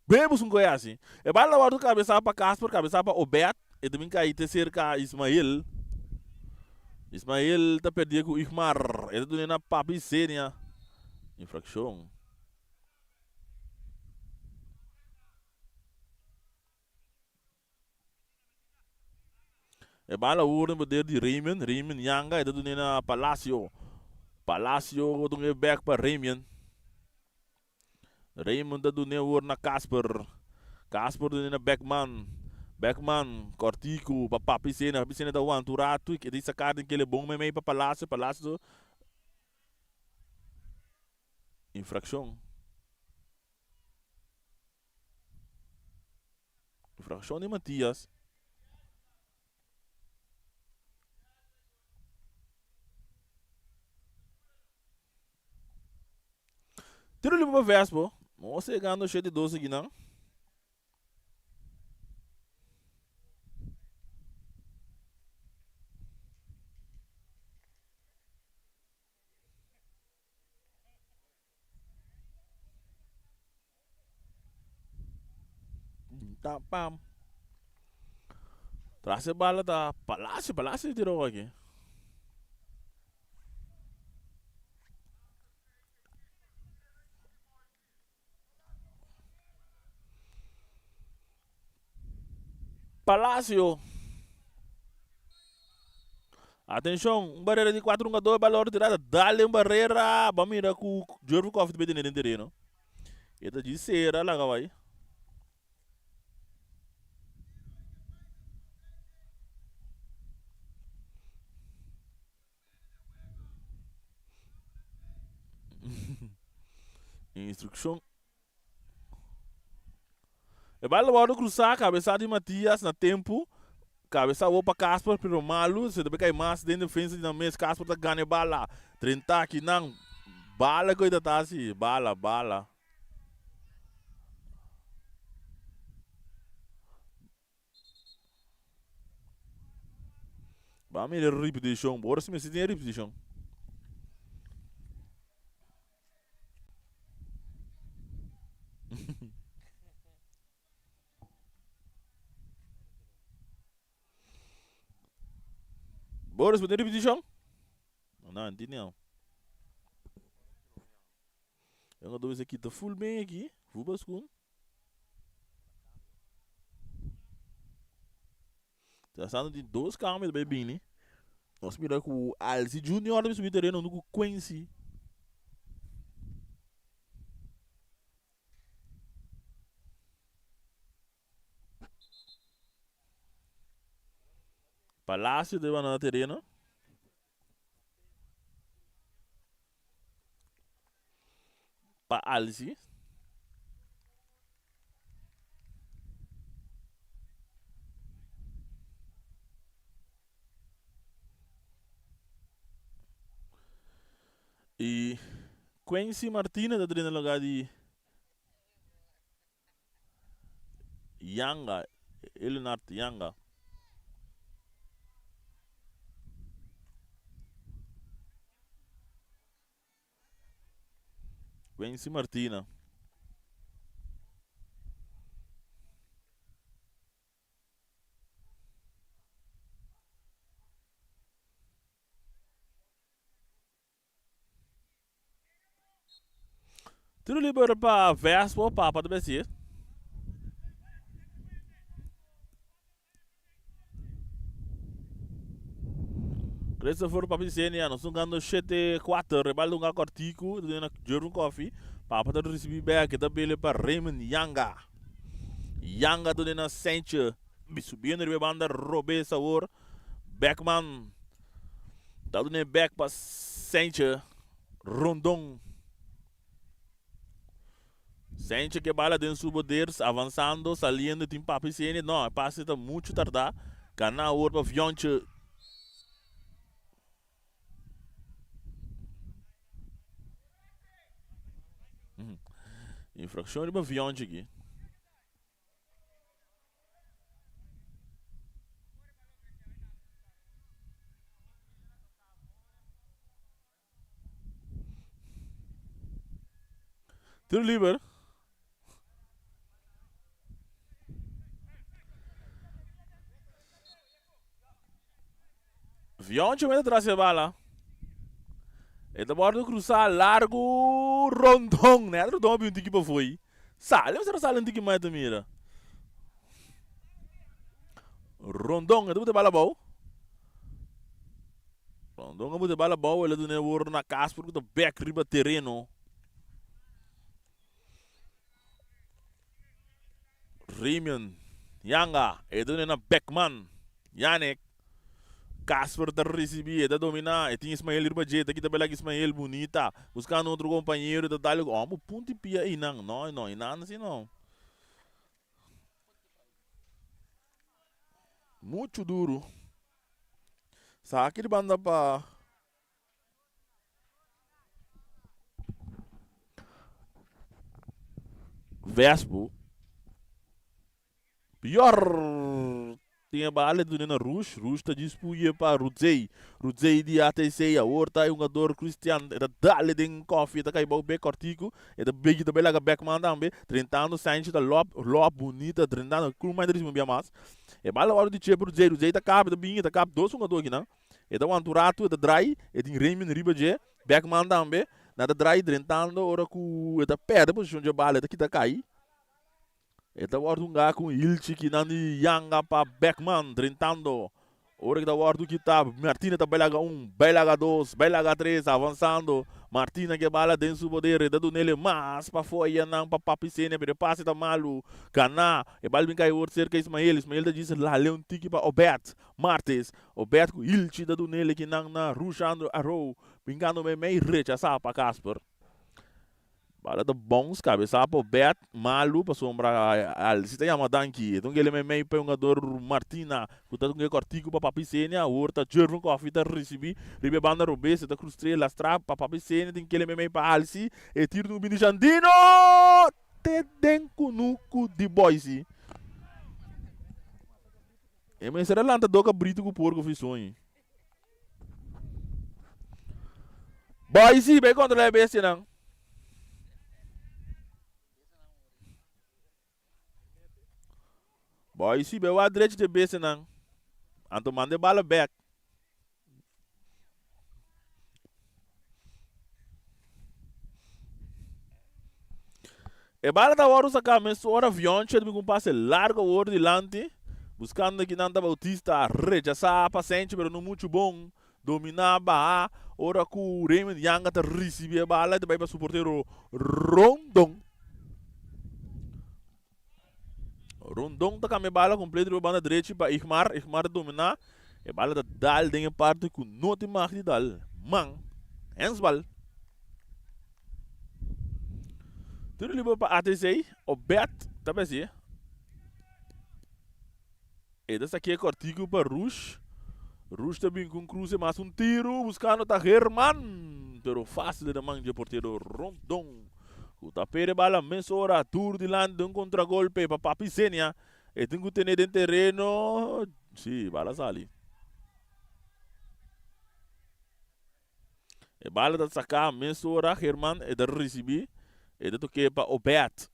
Bebus un koe asi. E bala wòrdu kabesá pa Kasper, kabesá pa Obed. E ta bin kai te serka Ismael. Ismael ta pèrdí ku Igmar. E ta dun'é na Papi Senia. Infrakshon. E bala awor den poder di Raymond. Raymond Yanga e ta dun'é na Palacio. Palacio ta dun'é bèk pa Raymond. Raymond ta dun'é awor na Casper. Casper dun'é na Beckman. Beckman kòrtiku pa Papi Sena. Papi Sena ta wanta un ratu i ta saka den kele bon meimei pa Palacio. Palacio infrakshon. Infrakshon di Matias. Tiro liber pa Vespo. Nos yegando 7-2 akinan. Ta pam. Tras e bala ta Palacio, Palacio tirou aki. Palacio. Atenshon, un barera di 4 hungador, bala ora tirada, dale un barera, ba mira ku Jurvikov ta bete den tereno. E ta djis sera laga bai. Instrukshon. E bal a wòrdu krusá kabesá di Matias na tempu. Kabesá awor pa Casper pero malu. Se ta bai kai mas den defensa di nan mes. Casper ta gana e bala. Drentá akinan. Bala ku e ta ta hasi. Bala, bala. Ba mira e ripitishon. Bo ora si mester tin e ripitishon. Boris, bo tin ripitishon? No, no tin nau. Yo no ta kita full ben aki, voetbalschoen. Trazando tin dos cambio ta bay bini. Nos mira cu Alci Junior ta subi tereno hunto cu Quincy. Palacio ta na tereno. Pa Alci. Y Quincy Martina ta drenta lugar di Yanga, Eleonard Yanga. Quincy Martina. Tiro liber pa Vespo, Papa ta besi. Christopher Papi Senia, nos jugando 7-4, Rebaldo un cortico, na Jerun Coffee. Papa ta recibi back, ta bele pa Raymond Yanga. Yanga ta na Sanchez, subiendo riba banda robes awor. Beckman ta duna back pa Sanchez. Rondon. Sanchez ke bala den su poder, avanzando, saliendo, tin Papi Senia. No, e pase ta mucho tardá. Gana awor pa Vionche. Infraccion riba Vionche aki. Tiro liber. Vioncho mete tras e bala. E ta bordo cruzá largo rondon. Net rondon a bin un tiki pa foi. Sali mester a sali un tiki mai ta mira. Rondon e ta bota e bala abou. Rondon a bota e bala abou el a duna e wor na Casper ku ta bek riba tereno. Remion Yanga e ta duna na Beckman. Yannick. Casper ta ricibi, e ta domina, e tin Ismael riba dje, ta kita bela ki Ismael bunita, buscando otro compañero, e ta dale, oh, bo punti pia einan, no, no, einan si no. Mucho duro. Saki di banda pa Vespo. Pior tin e bala e duna na Rush. Rush ta djis puye pa Rudzey. Rudzey di ATC awor ta e hungador Christian. E ta dale den koffie. E ta kai bou bek kortiku. E ta begi ta bai laga Beckman tambe. Drentando Sanchez ta lop lop bunita drentando. Koolman ta risibi un bia mas. E bala wòrdu di dje pa Rudzey. Rudzey ta kap e ta bini e ta kap dos hungador akinan. E ta wanta un ratu e ta drai. E tin Raymond riba dje. Beckman tambe. Nan ta drai drentando ora ku e ta pèrdè posishon dje bala e ta kita kai. E ta wòrdu hunga ku un hilchi kinan di yanga pa Beckman drentando. Ora ku ta wòrdu kita, Martina ta bai laga un, bai laga dos, bai laga tres, avansando. Martina ke bala den su poder, e ta dun'el mas pa foyanan pa Papi Senia, pero e pase ta malu. Gana, e bal bin kai wòrdu serka Ismael, Ismael ta djis lale un tiki pa Obed Martes. Obed ku hilchi ta dun'el kinan na Rushandro Arou, bingando meimei rechasá pa Casper. Bala ta bounce kabesa pa Obed malu pasobra Alci ta yama danki. E ta un kele meimei pa e hungador Martina ku ta un kòrtiku pa Papi Senia. Awor ta Jervin Coffie ta risibí riba e banda robes. E ta krustre lastra pa Papi Senia. Tin kele meimei pa Alci. E tiro ta un bini Jandino te den kunuku di Boise. E mester a lanta doka brito ku porko fi soño. Boise bai kontrola e bestianan. Boise bai wak drechi di e bestianan. Anto manda e bala bek. E bala ta wòrdu saká mesora Vionche ta bin ku un pase largu awor dilanti buskando kinan ta Bautista rechasá pa Senchi pero no muchu bon dominá baha ora ku Raymond Yanga ta risibí e bala i ta bai pa su portero Rondon. Rondon ta kambia e bala kompleto riba banda drechi pa Igmar. Igmar ta dominá e bala ta dal den e parti ku no tin mag di dal. Man, hensbal. Tiro liber pa ATC. Obed ta besi. E ta sakia kortiku pa Rush. Rush ta bin ku un kruse mas un tiro buskando ta Herman. Pero fásil den man dje portero Rondon. Ku ta perde bala mesora. Tur dilanti den un kontragolpe pa Papi Senia. E tin ku tene den tereno. Si, bala sali. E bala ta saká mesora German e ta risibí e ta tok'é pa Obed.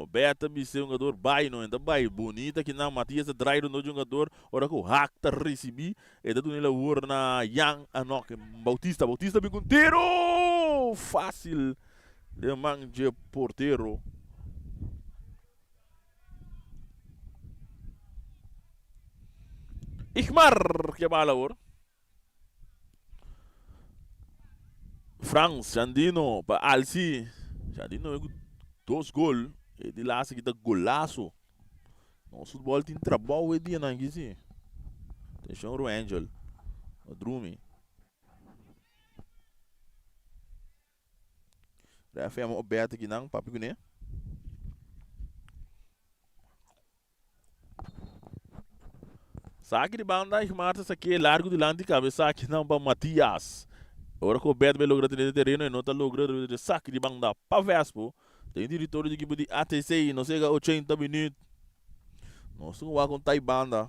Obed ta bisa e hungador bai no e ta bai bunita kinan Matias ta drai rondó dje hungador ora ku Haak ta risibí e ta duna e labor na Jan a no Bautista Bautista bin ku un tiro fásil den man dje portero. Igmar ke bala awor. Frans Jandino pa Alci. Jandino ku dos gol. E di laatste aki ta golazo. Nos futbol tin trabou e dianan aki si. Atencion Ruangel. No drumi. Ref yama Obed aki nan papia kuné. Saki di banda Igmar ta saké largu dilanti kabesa aki nan pa Matias. Ora ku Obed bai logra tene tereno e no ta logra de saki di banda pa Vespo. Den territorio di ekipo di ATC nos yega 80 minuut. Nos tin ku wak un tai banda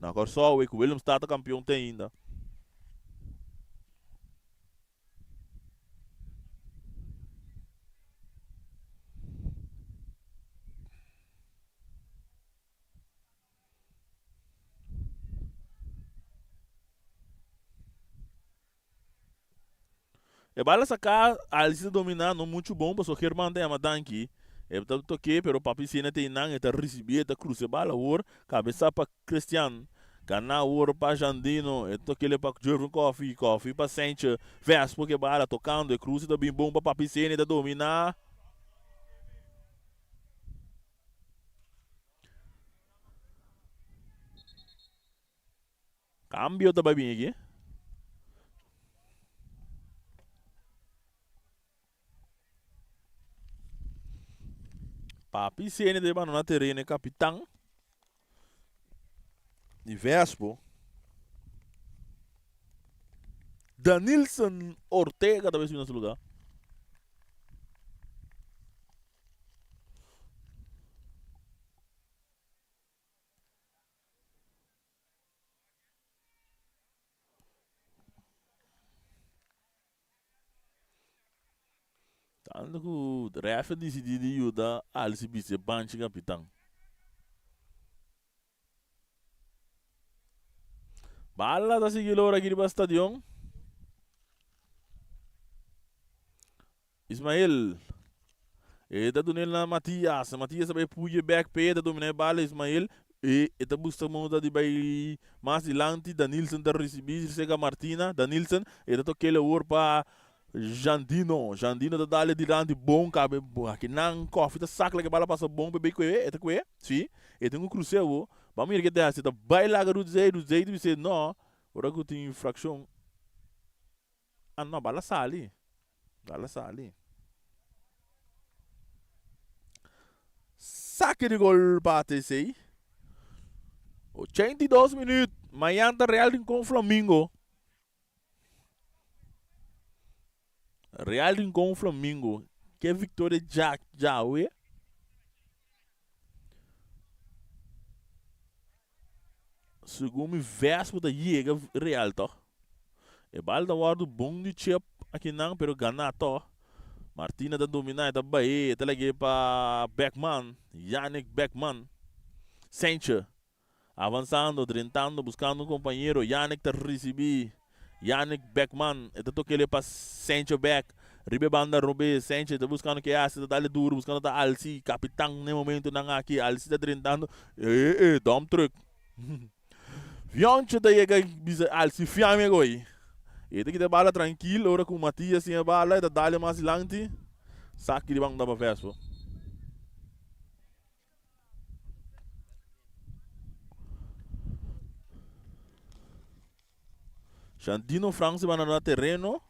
na Kòrsou ku Willemstad ta kampion te ainda. E bala saká, Alice ta dominá, no muchu bon pasobra German ta yama danki. E ta tok'é pero Papi Sena ta einan, e ta risibí, e ta krusa e bala awor, kabesá pa Christian. Gana awor pa Jandino, e tok'é pa Jervin Coffie, Coffie pa Sentje, Vespo ke bala tokando, e krusa ta bin bon pa Papi Sena, e ta dominá. Cambio ta bai bin aki. Papi Seni ta bandona tereno e kapitan di Vespo. Danilson Ortega ta bai subi na su lugar. Tanto ku ref a disidí di yuda Alci bisti e banchi kapitan. Bala ta sigui lora aki riba stadion. Ismael. E ta dun'el na Matias. Matias ta bai puye bek p'e. E ta domina e bala Ismael. E e ta buska moda di bai mas dilanti. Danilson ta risibi serka Martina. Danilson e ta tok'el awor pa Jandino. Jandino ta dal e dilanti bon kabe. Akinan Kofi ta sak lak e bala pasa bon p'e bai kue. E ta kue. Si. E tin ku krus'é awor. Ban mira ke ta hasi. E ta bai laga Rudzey. Rudzey ta bis'é no. Ora ku tin infrakshon. Ah no, bala sali. Bala sali. Sake di gol pa ATC. 82 minuut. Mayan ta Real Rincon Flamingo. Real Rincon Flamingo. Ke victoria dja djawe. Segun mi Vespo ta yega Real toch. E bal ta wordo bon di chip akinan pero gana toch. Martina ta domina e ta bahe e ta lag'e pa Beckman, Yannick Beckman. Sentje avansando drentando buscando un compañero Yannick ta ricibi Yannick Beckman e ta tok'ele pa Sentje bek riba e banda robes Sentje ta buscando ke hasi ta dale duro buscando ta Alci capitan na e momentonan aki Alci ta drentando e e dump truck Fioncho ta yega bisa Alci fiami agoy e ta kita e bala trankil ora ku Matias tin e bala e ta dale mas dilanti saki di banda pa Vespo. Shandino Frans ta na tereno.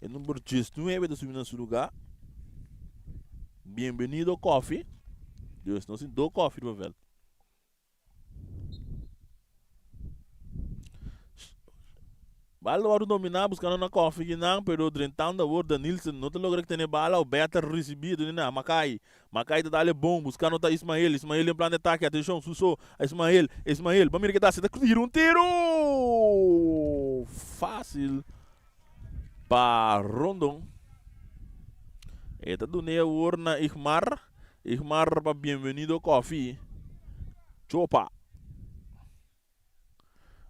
E number 19 ta subi na su lugar. Bienvenido Koffie. Dus nos tin do koffie riba veld. Bala wòrdu dominá buskando na kòfi kinan pero drentando awor Danilson no ta logra tene bala Obed ta risibí e duna na Makai Makai ta dale bon buskando ta Ismael Ismael den plan di atake atenshon su so Ismael Ismael ban mira ke ta hasi ta tira un tiro fásil pa Rondon e ta dun'é awor na Igmar Igmar pa Bienvenido Kòfi Chopa.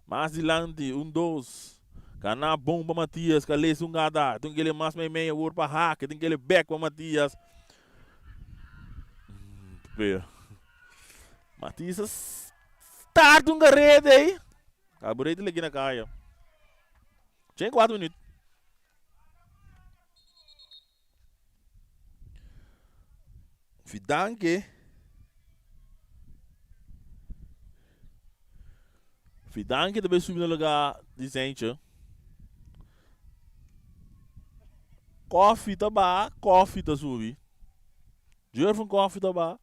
Mas dilanti, un dos. Gana bon pa Matias, Kales un gada. Tin kele mas meimei awor pa Hake, tin kele bek pa Matias. Pero Matias a start un carrera ei. Carburetor leki na kaya. 84 minuut. Fidanke. Fidanke ta bay subi na lugar di Zentje. Koffie ta baha, koffie ta subi. Jurven koffie ta baha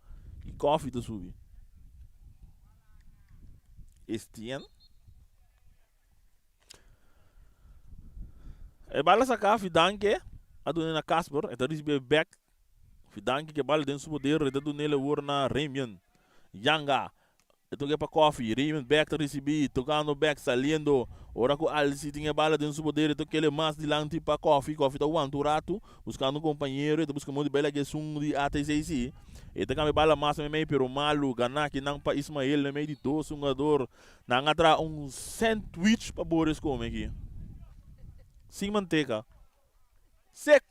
y koffie ta subi. Estienne. E bala saká Fidanke a dun'é na Casper, e ta risibié bèk. Fidanke ke bala den su poder, e ta dun'é awor na Remian. Yanga, e toke pa Koffie, Remian bèk ta risibí, tokando bèk, saliendo. Ora ku Alcy tin e bala den su poder, e ta kele mas dilanti pa Koffie. Koffie ta wanta un ratu, buskando un kompañero, e ta buska modo di bai laga esun di ATCC. E ta kambia bala mas meimei, pero malu, gana kinan pa Ismael meimei di dos hungador. Nan a traha un sandwich pa Boris come aki. Sin manteca. Sek!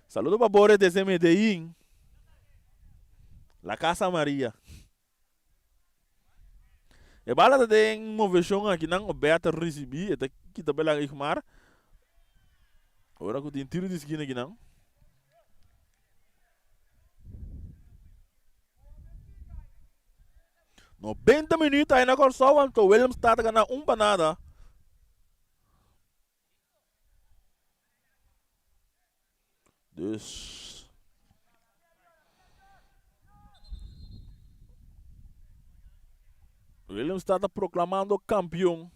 Saludo pa Boris desde Medellin. La Casa Amarilla. E bala ta den movecion aki nan Obed ta ricibi e ta kita bela Igmar. Ora cu tin tiro di esquina aki nan. 90 minuut ahí na Kòrsou anto Willemstad ta gana un pa nada. Dus Willemstad ta proklamando kampion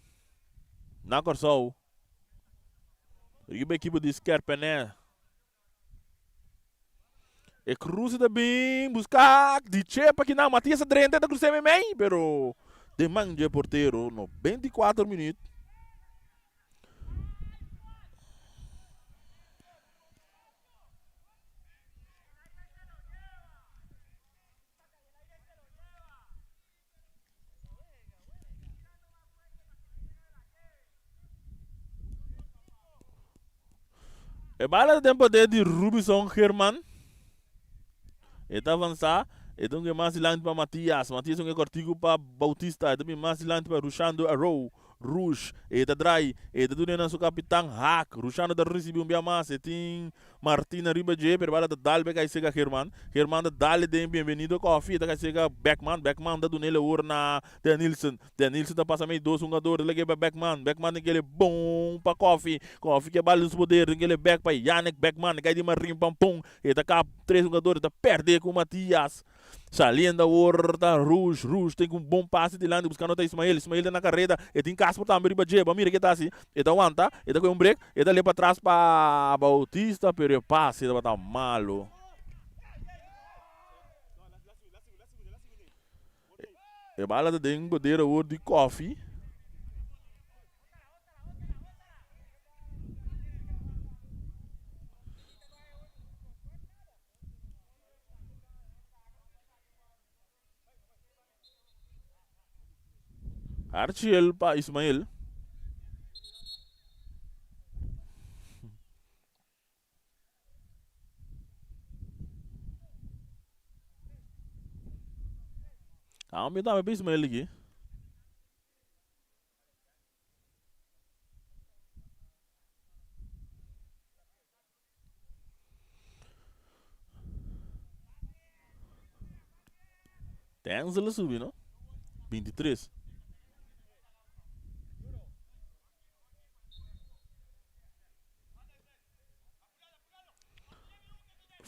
na Kòrsou. Riba ekipo di Skerpenè. E cruce ta bin busca di Chepa ki nan Matias a drenta ta cruce meimei pero den man dje portero 94 minuut. E bala ta den poder di Rubison German. E ta avansa. E ta un mas dilanti pa Matias. Matias un e kortiku pa Bautista. E ta bin mas dilanti pa Rushando Arrow. Rush e ta drai, e ta duna na su kapitan Haak. Rushano ta risibí un bia mas, e tin Martina riba dje, pero bala ta dal be kai sega German. German ta dal e den Bienvenido Koffie, e ta kai sega Beckman. Beckman ta dun'el awor na Denilson. Denilson ta pasa mei dos hungador, ta lag'e pa Beckman. Beckman tin kele bon pa Koffie. Koffie ke bala den su poder, tin kele bek pa Yannick Beckman. E kai di Marin Pampon, e ta kap tres hungador, e ta perde ku Matias. Saliendo awor ta Rush, Rush tin un bon pase dilanti buscando ta Ismael, Ismael ta na careda, e tin Casper tambe riba dje, bo a mira ke ta haci, e ta wanta, e ta coge un break, e ta lep atras pa Bautista, pero e pase tabata malo. E bala ta den poder awor di Koffie. Archiel pa Ismael. Cambio tambe pa Ismael aki. Denzel a subi no? 23.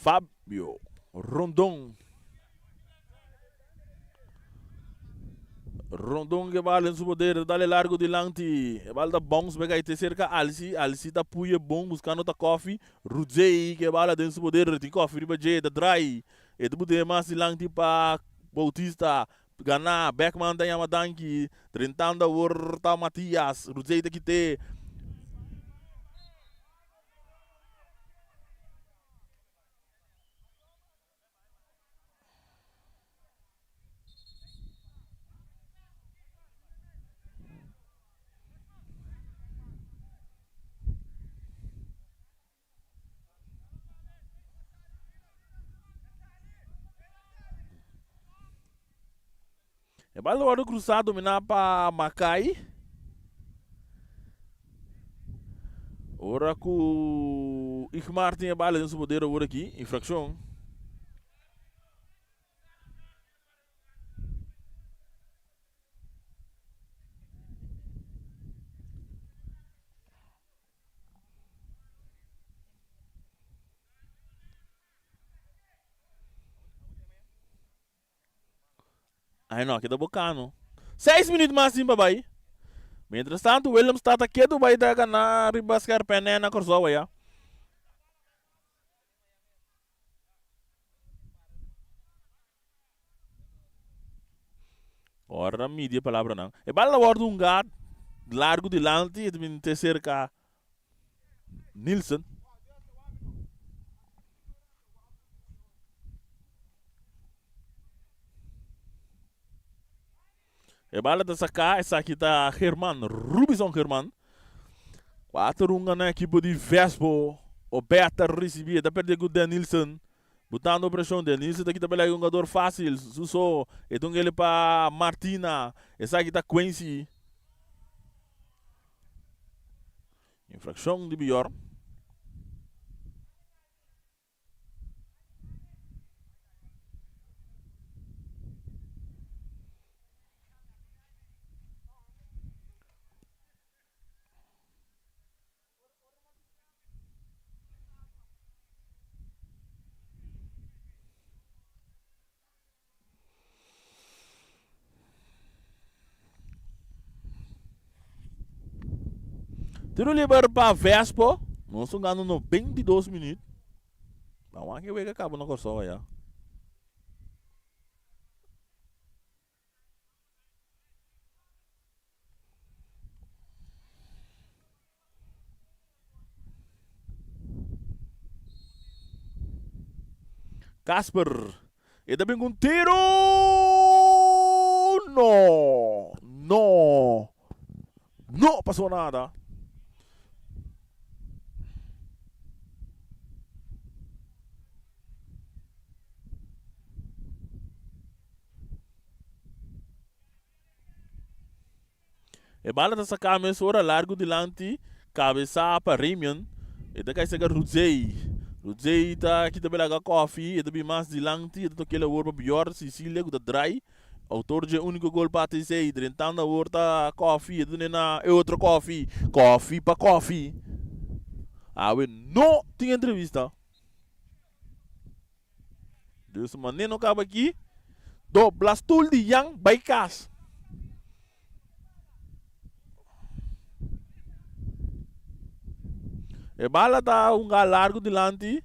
Fabio Rondon. Rondon ke bal den su poder, dale largo dilanti. E bal ta bounce bek ahí te cerca Alci. Alci ta puye bon buscando ta Koffie. Rudzey ke bala den su poder, tin Koffie riba dje, ta draai. E ta bute mas dilanti pa Bautista. Gana, Beckman ta yama danki. Drentando awor ta Matias. Rudzey ta kite. E bal ta wòrdu krusá dominá pa Makai. Ora ku Igmar tin e bal den su poder awor aki, infrakshon. Ai no, keda bocano. Seis minuut mas tin pa bai. Mientras tanto, Willemstad ta ketu bai ta gana riba Scherpenhee na Kòrsou aya. Ora midi e palabranan. E bal a wòrdu hungá largu dilanti, e ta bin te serka Nielsen. E bala ta saká, esaki ta German, Rubison German. 4 un gana ekipo di Vespo. Obed ta risibí, e ta perdé ku Denilson. Butando preshon, Denilson ta kita pelea ku hungador fásil. Suso, e ta un gele pa Martina. Esaki ta Quincy. Infrakshon di Bjorn. Tiro liber pa Vespo. Nos jugando 92 minuut. Vamos a que wega cabo na Kòrsou ya. Casper. E ta bin ku un tiro. No. No. No pasó nada. E bala ta saká mesora largu dilanti kabesá pa Ramion. E ta kai serka Rudzey. Rudzey ta kita belaga kòfi. E ta bin mas dilanti. E ta tok'el awor pa Bjorn Cecilia ku ta drai. Autor dje úniko gol pa ATC. Drentando awor ta Kòfi. E ta dun'é na e otro Kòfi. Kòfi pa Kòfi. Awe no tin entrevista. Dus manera no kaba aki, dobla stul di Jan bai kas. E bala ta hunga largu dilanti,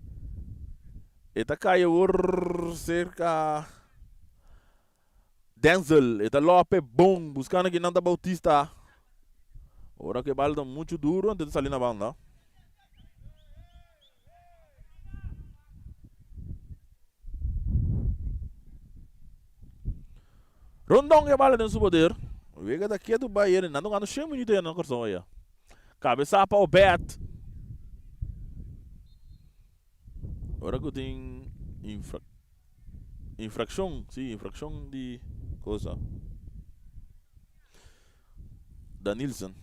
e ta kai awor serka Denzel, e ta lope bon buskando kinan ta Bautista. Ora ku e bala ta muchu duru anto e ta sali na banda. Rondon e bala den su poder. Wega ta ketu bai eri. Nan ta gana shen minuto ya na Kòrsou aya. Kabesa pa Obed. Ora ku tin infra infrakshon, si infrakshon di kosa. Danilson.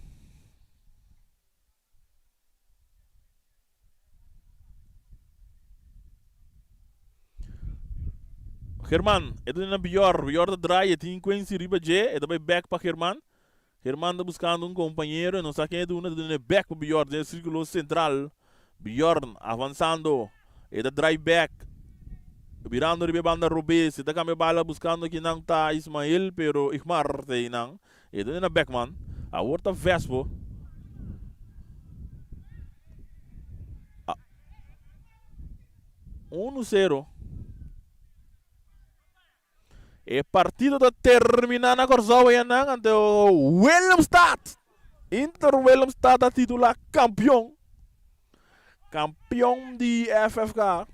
German, e ta na Bjor, Bjor ta draai, e tin Quincy riba dje, e ta bai bek pa German. German ta buskando un kompañero, e no sa ken e duna, e ta duna e bek pa Bjor den e sirkulo sentral. Bjorn avansando, e ta draai bek, birando riba e banda robes, e ta kambia bala buskando kinan ta Ismael, pero Igmar ta einan. E ta na Beckman. Awor ta Vespo. A Uno sero. E partido ta termina na Kòrsou ayannan ante Willemstad. Inter Willemstad ta titula kampion. Kampion di FFK.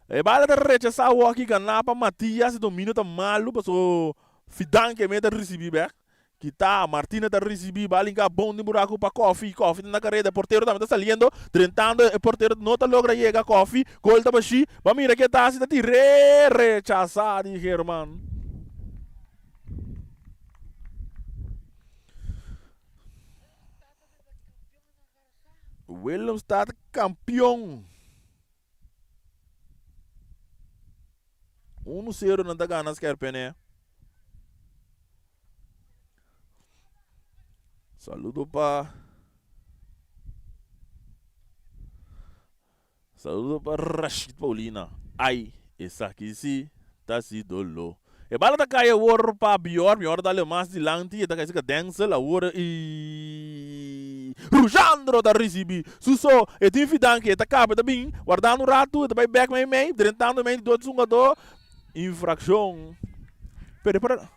E bala ta rechasá awor aki ganá pa Matias. E dominio ta malu paso Fidanke me ta risibi bek. Kita, Martina ta risibi, balinka bon den buraku pa Kofi. Kofi ta na kareda, e portero tambe ta saliendo, drentando, e portero no ta logra yega Kofi. Gol ta bashi, ba mira ke ta hasi, ta tir'é, rechasá di German. Willemstad kampion. Uno sero nan ta gana Skerpene. Saludo pa Saludo pa Rashid Paulina. Ai, esaki si ta si dolo. E bala ta kai awor pa Bjorn, Bjorn ta dale mas dilanti, e ta kai cerca Denzel, awor y Rujandro ta ricibi su so, e tin fidanki, e ta caba, e ta bin, wardando un rato, e ta bay bek mei mei, drentando mei di dos hungador, infraccion, pero e por.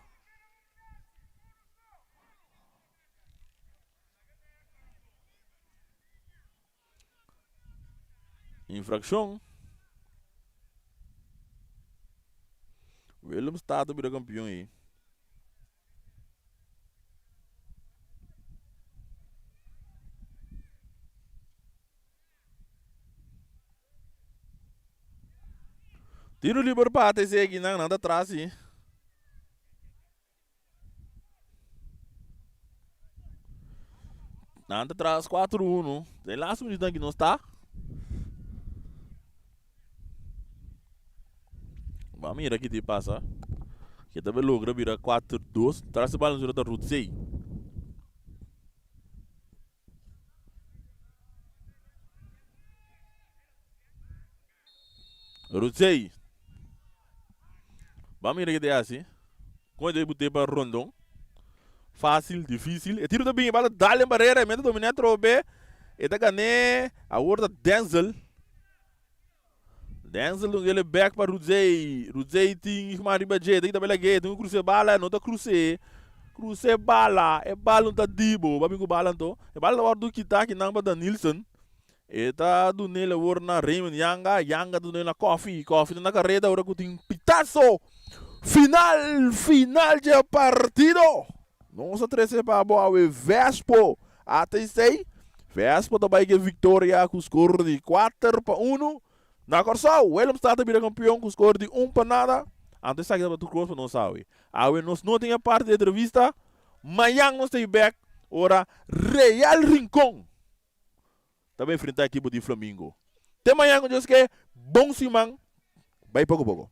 Infraccion. Willemstad a bira campeon ei. Tiro liber pa ATC aki nan, nan ta tras si. Nan ta tras 4-1. Den laatste minuut aki nos ta. Ba mira ki te pasa. Ke ta logra bira 4-2. Tras e bal nos ta Rudzey. Rudzey. Ba mira ke te hasi. Kon e ta bute pa Rondon. Fácil, difícil. E tiro ta bin, e bala dal en barrera. E meta dominá atrobe. E ta gané. Awor ta Denzel. Denzel dun ele back pa Rudzey. Rudzey tin Igmar riba dje. Ta kita bela ge. Tin ku krus'é bala. No ta krus'é. Krus'é bala. E bala no ta dibo. Ba bin ku bala anto. E bala ta wòrdu kitá kinan pa Danilson. E ta dun'el awor na Raymond Yanga, Yanga ta dun'el na Koffie, Koffie ta na kareda ora ku tin pitaso final, final dje partido! Nos a trese pa bo awe Vespo ATC, Vespo ta bai ke viktoria ku skor di 4-1 na Kòrsou, Willemstad ta bira kampion ku skor di 1-0, anto esaki tabata tur kos pa nos awe. Awe nos no tin e parti di entrevista. Mañan nos ta bek, ora Real Rincon ta bai enfrentá ekipo di Flamingo. Te mañan ku Dios ke, bon siman, bai poko poko.